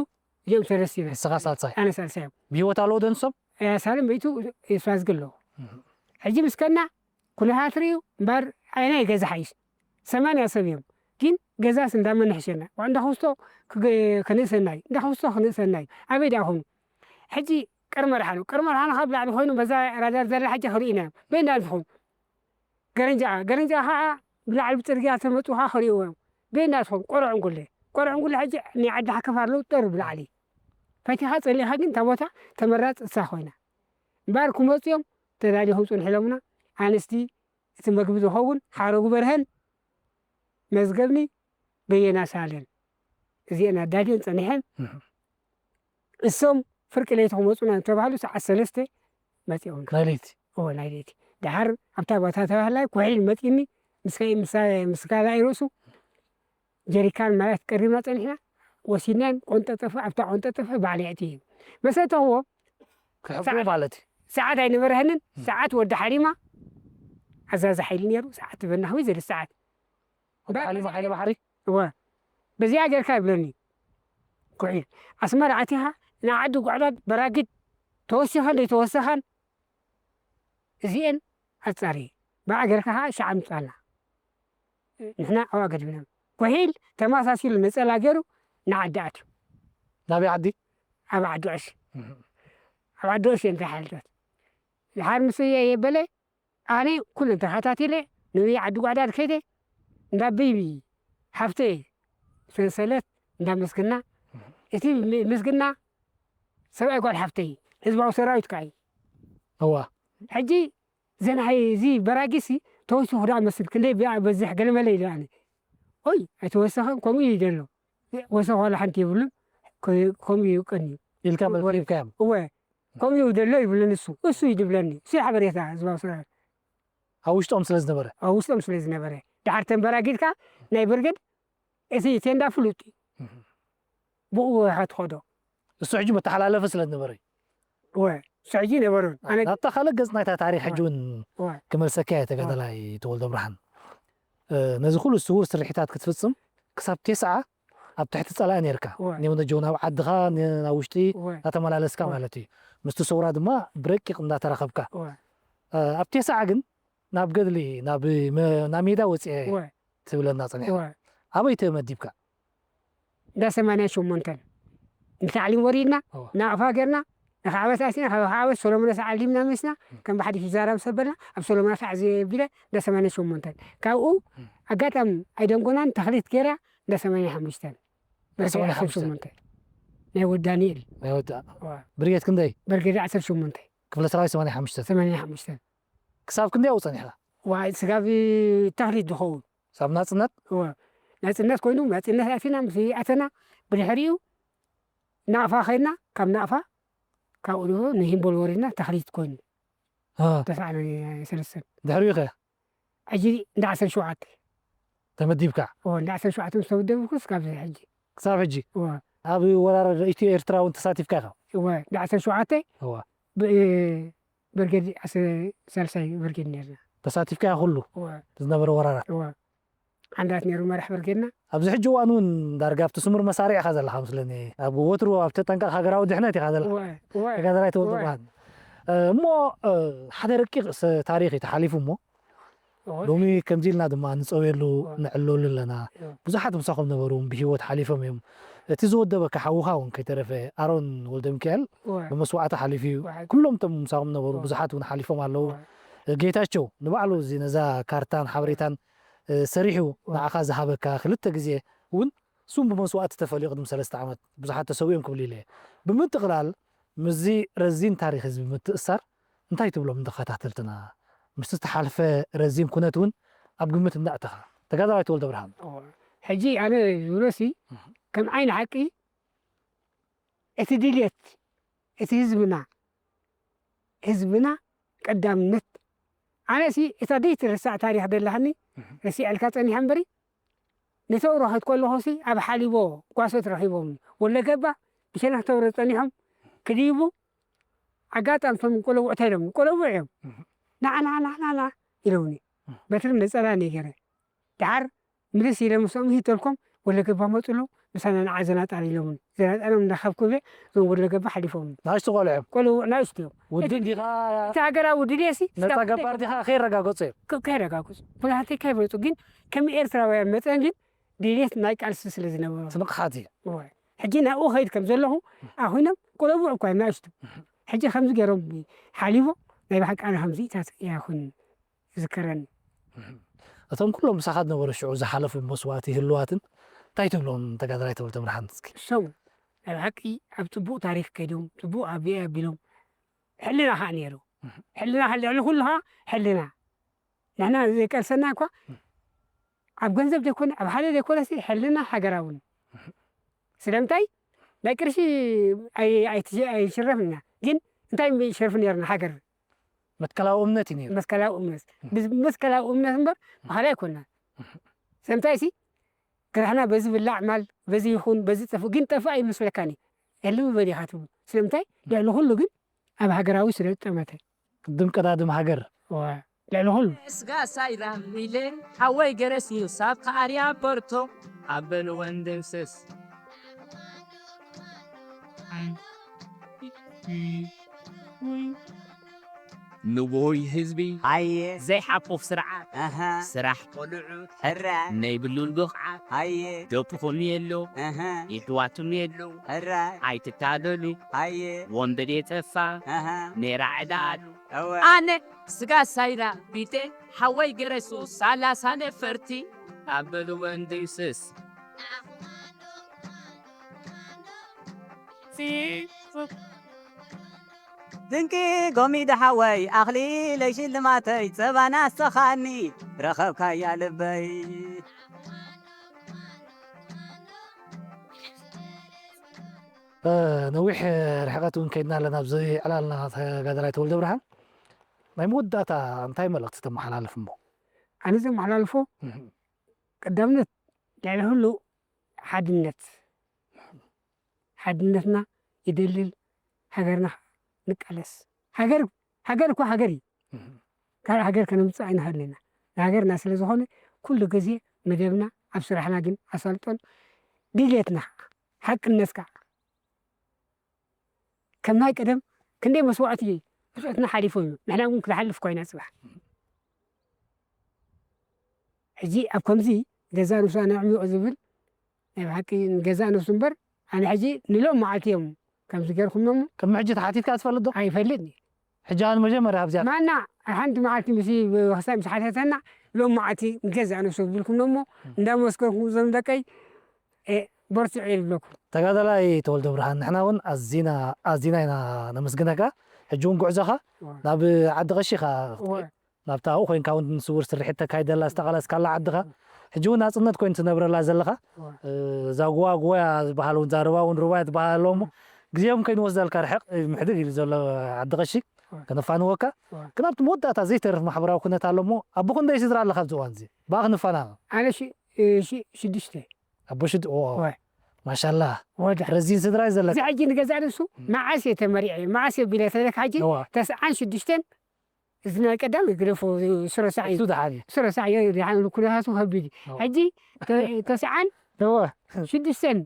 እዚኦም ሰለስተ ኢና። ንስኻ ሳልሳይ? ኣነ ሳልሳይ እዮም። ብህይወት ኣለዉ ዶ ንሶም? ኣያ ሳልም በይቱ ተስፋዝጊ ኣለዉ። እህ። ሕጂ ምስ ከና ኩነታት ርእዩ እምበር፣ ኣየናይ ገዛ ሓይሽ? ሰማንያ ሰብ እዮም። ግን ገዛስ እንዳመን ሕሸና? ዋ፣ እንዳ ኹስቶ ክገ-፣ ክንእሰናይ፣ እንዳ ኹስቶ ክንእሰናይ። ኣበይ ደኣ ኾኑ? ሕጂ ቀርመርሓ ነው። ቀርመርሓ ነው ካብ ላዕሊ ኮይኑ በዛ ራዳር ዘላ ሕጂ ክርእይና እዮም። በይ እንዳልፍኹም። ገረንጃ፣ ገረንጃ ኸዓ ብላዕሊ ብጽርግያ ተመጹ ኸዓ ክርእይዎ እዮም። በይ እንዳልፍኹም። ቆርዖ እንጉለ። ቆርዖ እንጉለ ሕጂ ናይ ዓዲ ሓከፍ ኣለዉ ጠሩ ብላዕሊ። ፈቲኻ ጸሊእኻ ግን እታ ቦታ ተመራጽ እሳ ኮይና። እምበኣር ክመጹ እዮም ተዳሊኹም ጽንሑ ኢሎምና። ኣንስቲ እቲ መግቢ ዝኸውን ሓረጉ በርሀን መዝገብኒ በየና ሳለን እዚአን ኣዳልየን ጸኒሐን። እህ። እሶም ፍርቂ ለይቲ ክመጹና እንተባህሉ ሰዓት ሰለስተ መጺኦምና። ናይ ለይቲ? እወ፣ ናይ ለይቲ። ደሓር ኣብታ ቦታ ተባህላይ ኩሒል መጺኒ ምስ ከ-፣ ምስ፣ ምስ ካልኣይ ርእሱ ጀሪካን ማያት ቀሪብና ጸኒሕና፣ ወሲድናን ቆንጠጠፈ፣ ኣብታ ቆንጠጠፈ ባዕለይ ኣእትየ መሰተኽዎ። ክሕብሩ ሰዓት ማለት እዩ። ሰዓት ኣይነበረህንን፣ እም። ሰዓት ወዲ ሓሊማ ኣዛዚ ሓይሊ ነይሩ፣ ሰዓት ትበና ህወይ ዘለ ሰዓት። ወዲ ሓሊማ ሓይሊ ባሕሪ? እወ። በዚኣ ጌርካ ይብለኒ። ኩሒል። ኣስመራ ኣቲኻ ንዓዲ ጓዕዳድ በራጊድ ተወሲኻን ዘይተወሰኻን እዚኤን ኣጻሪ። ብኣ ጌርካ ኸዓ ሻዕ ምጻና። ንሕና ኣብኣ ገዲምና። ኩሒል ተመሳሲሉ ነጸላ ገይሩ ንዓዲ ኣትዩ። ናበይ ዓዲ? ኣብ ዓዲ ዕሽ። እህ። ኣብ ዓዲ ዕሽ እየን ተሓልፈት። ድሓር ምስ እየ የበለ፣ ኣነ ኩለን ተኸታቲለ ንብይ ዓዲ ጓዕዳድ ከይደ፣ እንዳ ብይቢ ሓፍተይ ሰንሰለት፣ እንዳ ምስግና፣ እቲ ም-፣ ምስግና ሰብኣይ ጓል ሓፍተይ ህዝባዊ ሰራዊት ከኣ እዩ። እዋ። ሕጂ ዘናይ እዚ በራጊሲ ተወሲኹ ደኣ መስል ክንደይ ብኣ በዝሕ ገለመለ ኢለ ኣነ። ኦይ፣ ኣይተወሰኸን፣ ከምኡ እዩ ዘሎ። ወሰኽ ዋላ ሓንቲ የብሉን። ከ-፣ ከምኡ እዩ ቀንዩ። ኢልካ እወ። መልክልካዮም? እወ። ከምኡ እዩ ዘሎ ይብለኒ እሱ። እሱ እዩ ዝብለኒ። እሱ እዩ ሓበሬታ ህዝባዊ ሰራዊት። ኣብ ውሽጦም ስለ ዝነበረ? ኣብ ውሽጦም ስለ ዝነበረ። ደሓር ተንበራጊድካ ናይ ብርጌድ እቲ ቴንዳ ፍሉጥ እዩ። እህ። ብኡ ኢኻ ትኸዶ። እሱ ሕጂ መተሓላለፊ ስለ ዝነበረ እዩ። እወ፣ እሱ ሕጂ ነበሩን። ኣነ ናብታ ካልእ ገጽ ናይታ ታሪኽ ሕጂ እውን እወ። ክመልሰካ እየ፣ ተጋዳላይ ተወልደ ብርሃን። እ፣ ነዚ ኩሉ ስዉር ስርሒታት ክትፍጽም ክሳብ ቴስዓ ኣብ ትሕቲ ጸላኢ ነይርካ። እወ። ኔው ነጀው ናብ ዓድኻ፣ ን-፣ ናብ ውሽጢ እወ። እናተመላለስካ እወ። ማለት እዩ። ምስቲ ሰውራ ድማ ብረቂቕ እንዳተራኸብካ። እወ። እ፣ ኣብ ቴስዓ ግን ናብ ገድሊ፣ ናብ መ-፣ ናብ ሜዳ ወጺኤ እወ። ትብለና ጸኒሕካ። እወ። ኣበይ ተመዲብካ? እንዳ ሰማንያ ሸሞንተን ንታዕሊም ወሪድና፣ እወ። ናቕፋ ጌርና፣ ንኻዕበት ኣቲና፣ ካብ ኻዕበት ሰሎሞናት ዓሊምና መስና፣ እም። ከም ብሓድሽ ይዛረብ ሰበልና፣ ኣብ ሰሎሞናት ኣዕዝየ ቢለ፣ እንዳ ሰማንያ ሸሞንተን። ካብኡ እም። ኣጋጣሚ ኣይደንጎናን ተኽሊት ጌራ፣ እንዳ ሰማንያ ሓሙሽተን። እንዳ ሰማንያ ሓሙሽተን። ዓሰርተ ሸሞንተ። ናይ ወዲ ዳንኤል። ናይ ወዲ ዳ-፣ እወ። ብርጌድ ክንደይ? ብርጌድ ዓሰርተ ሸሞንተ። ክፍለ ሰራዊት ሰማንያ ሓሙሽተ። ሰማንያ ሓሙሽተ። ክሳብ ክንደይ ኣብኡ ጸኒሕካ? ዋይ፣ ስጋብ ተኽሊት ዝኸውን። ሳብ ናጽነት? እወ። ናጽነት ኮይኑ፣ ናጽነት ኣቲና፣ ምስ ኣተና፣ ብድሕሪኡ ናቕፋ ኸድና፣ ካብ ናቕፋ፣ ካብኡ ድማ ንሂምቦል ወሪድና፣ ተኽሊት ኮይኑ። አ። ተስዓን ሰለስተን። ድሕሪኡ ኸ? ሕጂ እንዳ ዓሰርተ ሸውዓተ። ተመዲብካ? እወ፣ እንዳ ዓሰርተ ሸውዓተ ምስ ተመደብኩ፣ ስጋብ ሕጂ። ክሳብ ሕጂ እወ ኣብ ወራር ኢትዮ ኤርትራ እውን ተሳቲፍካ ኢኻ። እወ ብ ዓሰርተ ሸውዓተ እዋ ብ- ብርጌድ ዓሰርተ ሳልሳይ ብርጌድ ነርና። ተሳቲፍካ ኩሉ እወ ዝነበረ ወራራት እወ ዓንዳት ነይሩ መራሕ ብርጌድና። ኣብዚ ሕጂ እዋን እውን ዳርጋ ኣብቲ ስሙር መሳርዕ ኢኻ ዘለኻ ምስለኒ። ኣብ ወትሩ ኣብ ተጠንቀቕ ሃገራዊ ድሕነት ኢኻ ዘለኻ። እወ እወ ተጋዳላይ ተወልደ እወ ብርሃን እሞ ሓደ ረቂቕ ታሪኽ እዩ ተሓሊፉ እሞ እወ ሎሚ ከምዚ ኢልና ድማ ንፀውየሉ እወ ንዕለሉ ኣለና። እወ ብዙሓት ምሳኹም ነበሩ ብህይወት ሓሊፎም እዮም። እቲ ዝወደበካ ሓውኻ እውን ከይተረፈ ኣሮን ወልደ ሚካኤል እወ ብመስዋዕቲ ሓሊፉ እዩ። እወ ኩሎም እቶም ምሳኹም ነበሩ እወ ብዙሓት እውን ሓሊፎም ኣለዉ። እወ ጌታቸው ንባዕሉ እዚ ነዛ ካርታን ሓበሬታን ሰሪሑ ንዓኻ ዝሃበካ ክልተ ግዜ እውን እሱም ብመስዋእቲ ተፈልዩ ቅድሚ ሰለስተ ዓመት ብዙሓት ተሰዊኦም ክብል ኢለ እየ። ብምጥቕላል ምስዚ ረዚን ታሪኽ ህዝቢ ምትእሳር እንታይ ትብሎም ንተኸታተልትና? ምስቲ ዝተሓልፈ ረዚን ኩነት እውን ኣብ ግምት እንዳእተኻ ተጋዳላይ ተወልደ ብርሃን ሕጂ ኣነ ዝብሎሲ ከም ዓይኒ ሓቂ እቲ ድልየት እቲ ህዝብና ህዝብና ቀዳምነት ኣነሲ እታ ዘይትርሳዕ ታሪኽ ደላሃኒ ረሲዐልካ ጸኒሐ እምበሪ ንተውሮ ከይድ ከለኹሲ ኣብ ሓሊቦ ጓሶት ረኺቦም ወለገባ ብሸነኽ ተውሮ ጸኒሖም ክድይቡ ኣጋጣሚ ቶም ቆለውዕ እንታይ ኢሎም ቆለውዕ እዮም ናዓ ናዓ ናዓ ናዓ ኢለውኒ በትሪ ነጸላ ነይ ገይረ ደሓር ምልስ ኢለ ምስኦም ይህተልኮም ወለገባ መፅሉ ምሳና ንዓ ዘናጣል ኢሎምኒ ዘናጣሎም እንዳኸብኩበ እዞም ወለገባ ሓሊፎምኒ ናሽቱ ቆልዑ እዮም ቆልውዕ ናይስቱ እዮም ውድን ዲኻ እቲ ሃገራዊ ድልየሲ ነፃ ገባር ዲኻ ከይረጋገፁ እዮም ከይረጋግፁ ኩላተይ ከይበፁ ግን ከም ኤርትራውያን መፀን ግን ድልየት ናይ ቃልሲ ስለ ዝነበሩ ትንቕሓት እዩ ሕጂ ናብኡ ከይድ ከም ዘለኹ ኣኹኖም ቆለቡዕ እኳ ናሽቱ ሕጂ ከምዚ ገይሮም ሓሊቦ ናይ ብሓቂ ኣነ ከምዚታት ያኹን ዝዝከረኒ እቶም ኩሎም ምሳኻ ዝነበሩ ሽዑ ዝሓለፉ መስዋእቲ ህልዋትን እንታይ ትብሎም ተጋዳላይ ተወልደ ብርሃን እስኪ እሶም ናይ ብሓቂ ኣብ ፅቡቅ ታሪክ ከይዶም ፅቡቅ ኣቢየ ኣቢሎም ሕልና ከዓ ነይሩ ሕልና ልዕሊ ኩሉ ከዓ ሕልና ንሕና ዘይቀልሰና እኳ ኣብ ገንዘብ ዘይኮነ ኣብ ሓደ ዘይኮነሲ ሕልና ሃገራውን ስለምንታይ ናይ ቅርሺ ኣይሽረፍና ግን እንታይ ሸርፍ ነርና ሃገር መትከላዊ እምነት እዩ ነይሩ መትከላዊ እምነት መትከላዊ እምነት እምበር ባህላ ኣይኮና ስለምንታይ ሲ ገዛሕና በዚ ብላዕ ማል በዚ ይኹን በዚ ጠፍ ግን ጠፍ ኣይመስለካኒ ያለው በዲኻ ትብሉ ስለምንታይ ልዕሊ ኩሉ ግን ኣብ ሃገራዊ ስለ ዝጠመተ ቅድም ቀዳድም ሃገር ልዕሊ ኩሉ ስጋ ሳይራም ኢለ ሓወይ ገረስ እዩ ሳብ ከኣርያ በርቶ ኣበል ወንድምስስ ንውሁይ ህዝቢ ኣየ ዘይሓቁፍ ስርዓት ኣሃ ስራሕ ቆልዑት ሕራ ነይብሉን ብቕዓት ኣየ ደቅኹም የሎ ኣሃ ይሕዋቱም የሎ ሕራ ኣይትታለሉ ኣየ ወንበዴ ጠፋ ኣሃ ነይራ ዕላሉ ኣወ ኣነ ስጋ ሳይራ ቢጤ ሓወይ ገረሱ ሳላ ሳነ ፈርቲ ኣበሉ ወንድምስስ ድንቂ ጎሚደ ሓወይ ኣኽሊለይ ሽልማተይ ጸባና ኣስተኻኒ ረኸብካያ ልበይ ነዊሕ ርሕቀት እውን ከይድና ኣለና ኣብዚ ዕላልና ተጋዳላይ ተወልደ ብርሃን ናይ መወዳእታ እንታይ መልእክቲ ተመሓላልፍ እሞ ኣነ ዘመሓላልፎ ቀዳምነት ልዕሊ ኩሉ ሓድነት ሓድነትና ይደልል ሃገርና ንቃለስ ሃገር ሃገር እኮ ሃገር እዩ ካልእ ሃገር ከነምፅእ ኣይንኽእልን ኢና ንሃገርና ስለ ዝኾነ ኩሉ ግዜ መደብና ኣብ ስራሕና ግን ኣሳልጦን ድልየትና ሓቅነትካ ከም ናይ ቀደም ክንደይ መስዋዕቲ መስዋዕትና ሓሊፎም እዮም ንሕና እውን ክነሓልፍ ኮይና ፅባሕ ሕጂ ኣብ ከምዚ ገዛ ንሳ ነዕሚቑ ዝብል ናይ ብሓቂ ንገዛ ነብሱ እምበር ኣነ ሕጂ ንሎም መዓልቲ እዮም ከምዚ ገርኩሞም ቅድሚ ሕጂ ተሓቲትካ ትፈልጥ ዶ ኣይፈልጥ ሕጂ ኣነ መጀመርያ ኣብዚኣ ማና ሓንቲ መዓልቲ ምስ ወክሳይ ምስ ሓተተና ሎም መዓልቲ ንገዛ ነብሱ ዝብልኩም እሞ እንዳመስከርኩም እዞም ደቀይ በርትዑ ይብለኩም ተጋዳላይ ተወልደ ብርሃን ንሕና እውን ኣዚና ኣዚና ኢና ነመስግነካ ሕጂ እውን ጉዕዞኻ ናብ ዓዲ ቀሺኻ ናብታ ኣብኡ ኮይንካ እውን ስውር ስርሒት ተካይደላ ዝተቓለስካላ ዓድኻ ሕጂ እውን ናፅነት ኮይኑ ትነብረላ ዘለኻ እዛ ጉዋ ጉያ ዝበሃል እውን እዛ ርባ እውን ርባያ ትበሃል ኣለዎ እሞ ግዜኦም ከይንወስደልካ ርሕቕ ምሕድግ ኢሉ ዘሎ ዓዲ ቀሺ ከነፋንወካ ግን ኣብቲ መወዳእታ ዘይተርፍ ማሕበራዊ ኩነት ኣሎ እሞ ኣቦ ክንደይ ስድራ ኣለካ ኣብዚ እዋን እዚ ብኣ ክንፋና ኣነ ሽዱሽተ ኣቦ ሽድ ማሻላ። ወዳ ረዚን ስድራ እዩ ዘለካ። እዚ ሕጂ ንገዛ ንሱ መዓስ እየ ተመሪዐ፣ መዓስ እየ ቢለ ተለካ ሕጂ እዋ። ተስዓን ሽዱሽተን፣ እዚ ናይ ቀዳም ግደፎ፣ ሱረሳዕ እዩ። እሱ ደሓን እዩ። ሱረሳዕ እዩ፣ ደሓን ኩነታቱ ከቢድ እዩ። እዋ። ሕጂ ተ- ተስዓን እዋ። ሽዱሽተን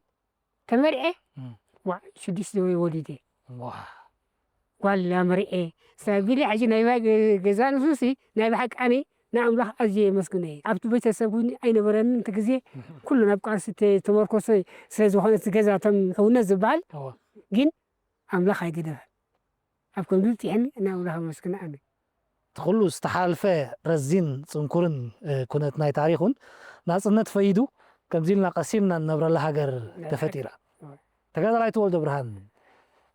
ተመሪዐ እም። ዋ ሽዱሽተ ወይ ወሊደ። ዋ። ጓል ኣመሪዐ ሰቢለ ሕጂ ናይ ባይ ገዛ ንሱሲ ናይ ብሓቂ ኣነ ንኣምላኽ ኣዝየ የመስግኖ እየ። ኣብቲ ቤተሰብ እውን ኣይነበረንን እቲ ግዜ፣ ኩሉ ናብ ቃልሲ ተ- ተመርኮሰ ስለ ዝኾነ እቲ ገዛ እቶም ሕውነት ዝበሃል እዋ። ግን ኣምላኽ ኣይገደፈ። ኣብ ከምዚ ብፅሕኒ ንኣምላኽ ኣመስግኖ ኣነ። እቲ ኩሉ ዝተሓልፈ ረዚን ፅንኩርን እ፣ ኩነት ናይ ታሪኽ እውን ናፅነት ፈይዱ ከምዚ ኢልና ቀሲምና ንነብረላ ሃገር ተፈጢራ። ተጋዳላይ ተወልደ ብርሃን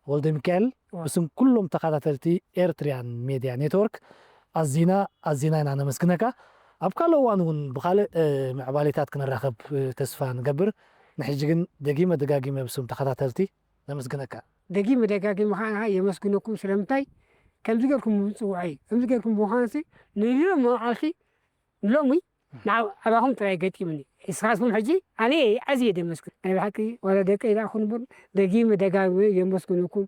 ወልደ ሚካኤል ብስም ኩሎም ተኸታተልቲ ኤርትሪያን ሜድያ ኔትወርክ ኣዚና ኣዚና ኢና ነመስግነካ። ኣብ ካልእ እዋን እውን ብኻልእ እ፣ ምዕባሌታት ክንራኸብ እ፣ ተስፋ ንገብር። ንሕጂ ግን ደጊመ ደጋጊመ ብስም ተኸታተልቲ ነመስግነካ። ደጊመ ደጋጊመ ከዓ የመስግነኩም። ስለምንታይ ከምዚ ጌርኩም ምፅውዐይ፣ ከምዚ ጌርኩም ምዃንሲ ንሎም መዓልቲ ሎሚ ንዓ- ኣባኹም ጥራይ ገጢምኒ። ንስኻትኩም ሕጂ ኣነ ኣዝየ ደመስግን ናይ ብሓቂ ዋላ ደቀ ይላእኹን እምበር ደጊመ ደጋጊመ የመስግነኩም።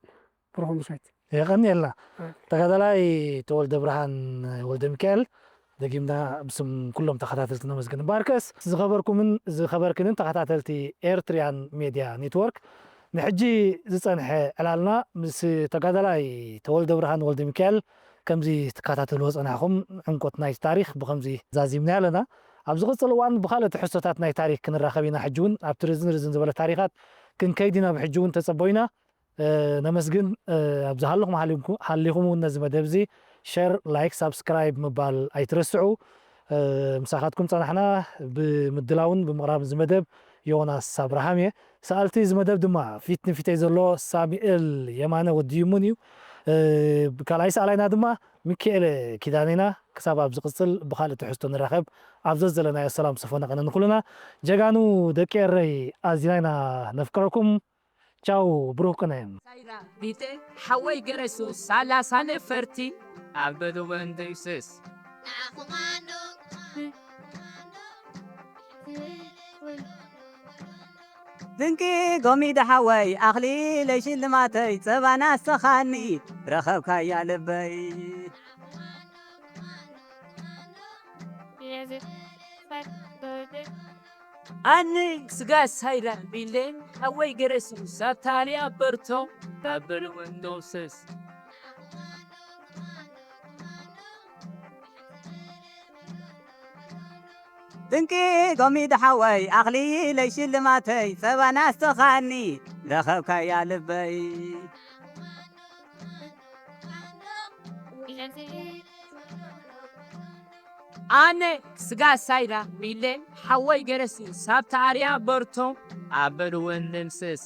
ብሩኽ ምሸት። የቐንየልና። እ። ተጋዳላይ ተወልደ ብርሃን ወልደ ሚካኤል ደጊምና ብስም ኩሎም ተኸታተልቲ ነመስግን። እምበኣርከስ ዝኸበርኩምን ዝኸበርክንን ተኸታተልቲ ኤርትሪያን ሜድያ ኔትወርክ ንሕጂ ዝጸንሐ ዕላልና ምስ ተጋዳላይ ተወልደ ብርሃን ወልደ ሚካኤል ከምዚ ትከታተልዎ ጸናሕኩም ዕምቆት ናይቲ ታሪኽ ብኸምዚ ዛዚምና ኣለና። ኣብ ዝቕጽል እዋን ብኻልእ ትሕዝቶታት ናይ ታሪኽ ክንራኸብ ኢና። ሕጂ እውን ኣብቲ ርዝን ርዝን ዝበለ ታሪኻት ክንከይድ ኢና። ብሕጂ እውን ተጸበዩና። እ፣ ነመስግን። እ፣ ኣብ ዝሃለኹም ሃሊምኩ- ሃሊኹም እውን ነዚ መደብ እዚ ሸር፣ ላይክ፣ ሳብስክራይብ ምባል ኣይትረስዑ። እ፣ ምሳኻትኩም ጸናሕና። ብምድላውን ብምቕራብ እዚ መደብ ዮናስ ኣብርሃም እየ። ሰኣልቲ እዚ መደብ ድማ ፊት ንፊተይ ዘሎ ሳሙኤል የማነ ወዲ ይሙን እዩ። እ፣ ካልኣይ ሰኣላይና ድማ ሚካኤለ ኪዳነ ኢና። ክሳብ ኣብ ዝቕጽል ብኻልእ ትሕዝቶ ንራኸብ። ኣብ ዘዘለናዮ ሰላም ሰፈነ ቀነ ንኹልና። ጀጋኑ ደቂ ኤረይ ኣዚና ኢና ነፍቅረኩም። ቻው፣ ብሩኽ ቅነ። ሳይራ ቢተ ሓወይ ገረሱ ሳላሳ ነፈርቲ ኣበሉ ወንድምስስ ድንቂ ጎሚዳ ሓወይ ኣኽሊለይ ሽልማተይ ጸባ ናስተኻኒ ረኸብካያ ልበይ ኣነ ስጋ ሳይራ ቢለ ሓወይ ገረሱ ሳብታልያ በርቶ ኣበሉ ወንድምስስ ድንቂ ጎሚዳ ሓወይ ኣኽሊለይ ሽልማተይ ጸባ ናስተኻኒ ረኸብካያ ልበይ ኣነ ስጋ ሳይራ ቢለ ሓወይ ገረሱ ሳብታ ኣርያ በርቶ ኣበሉ ወንድምስስ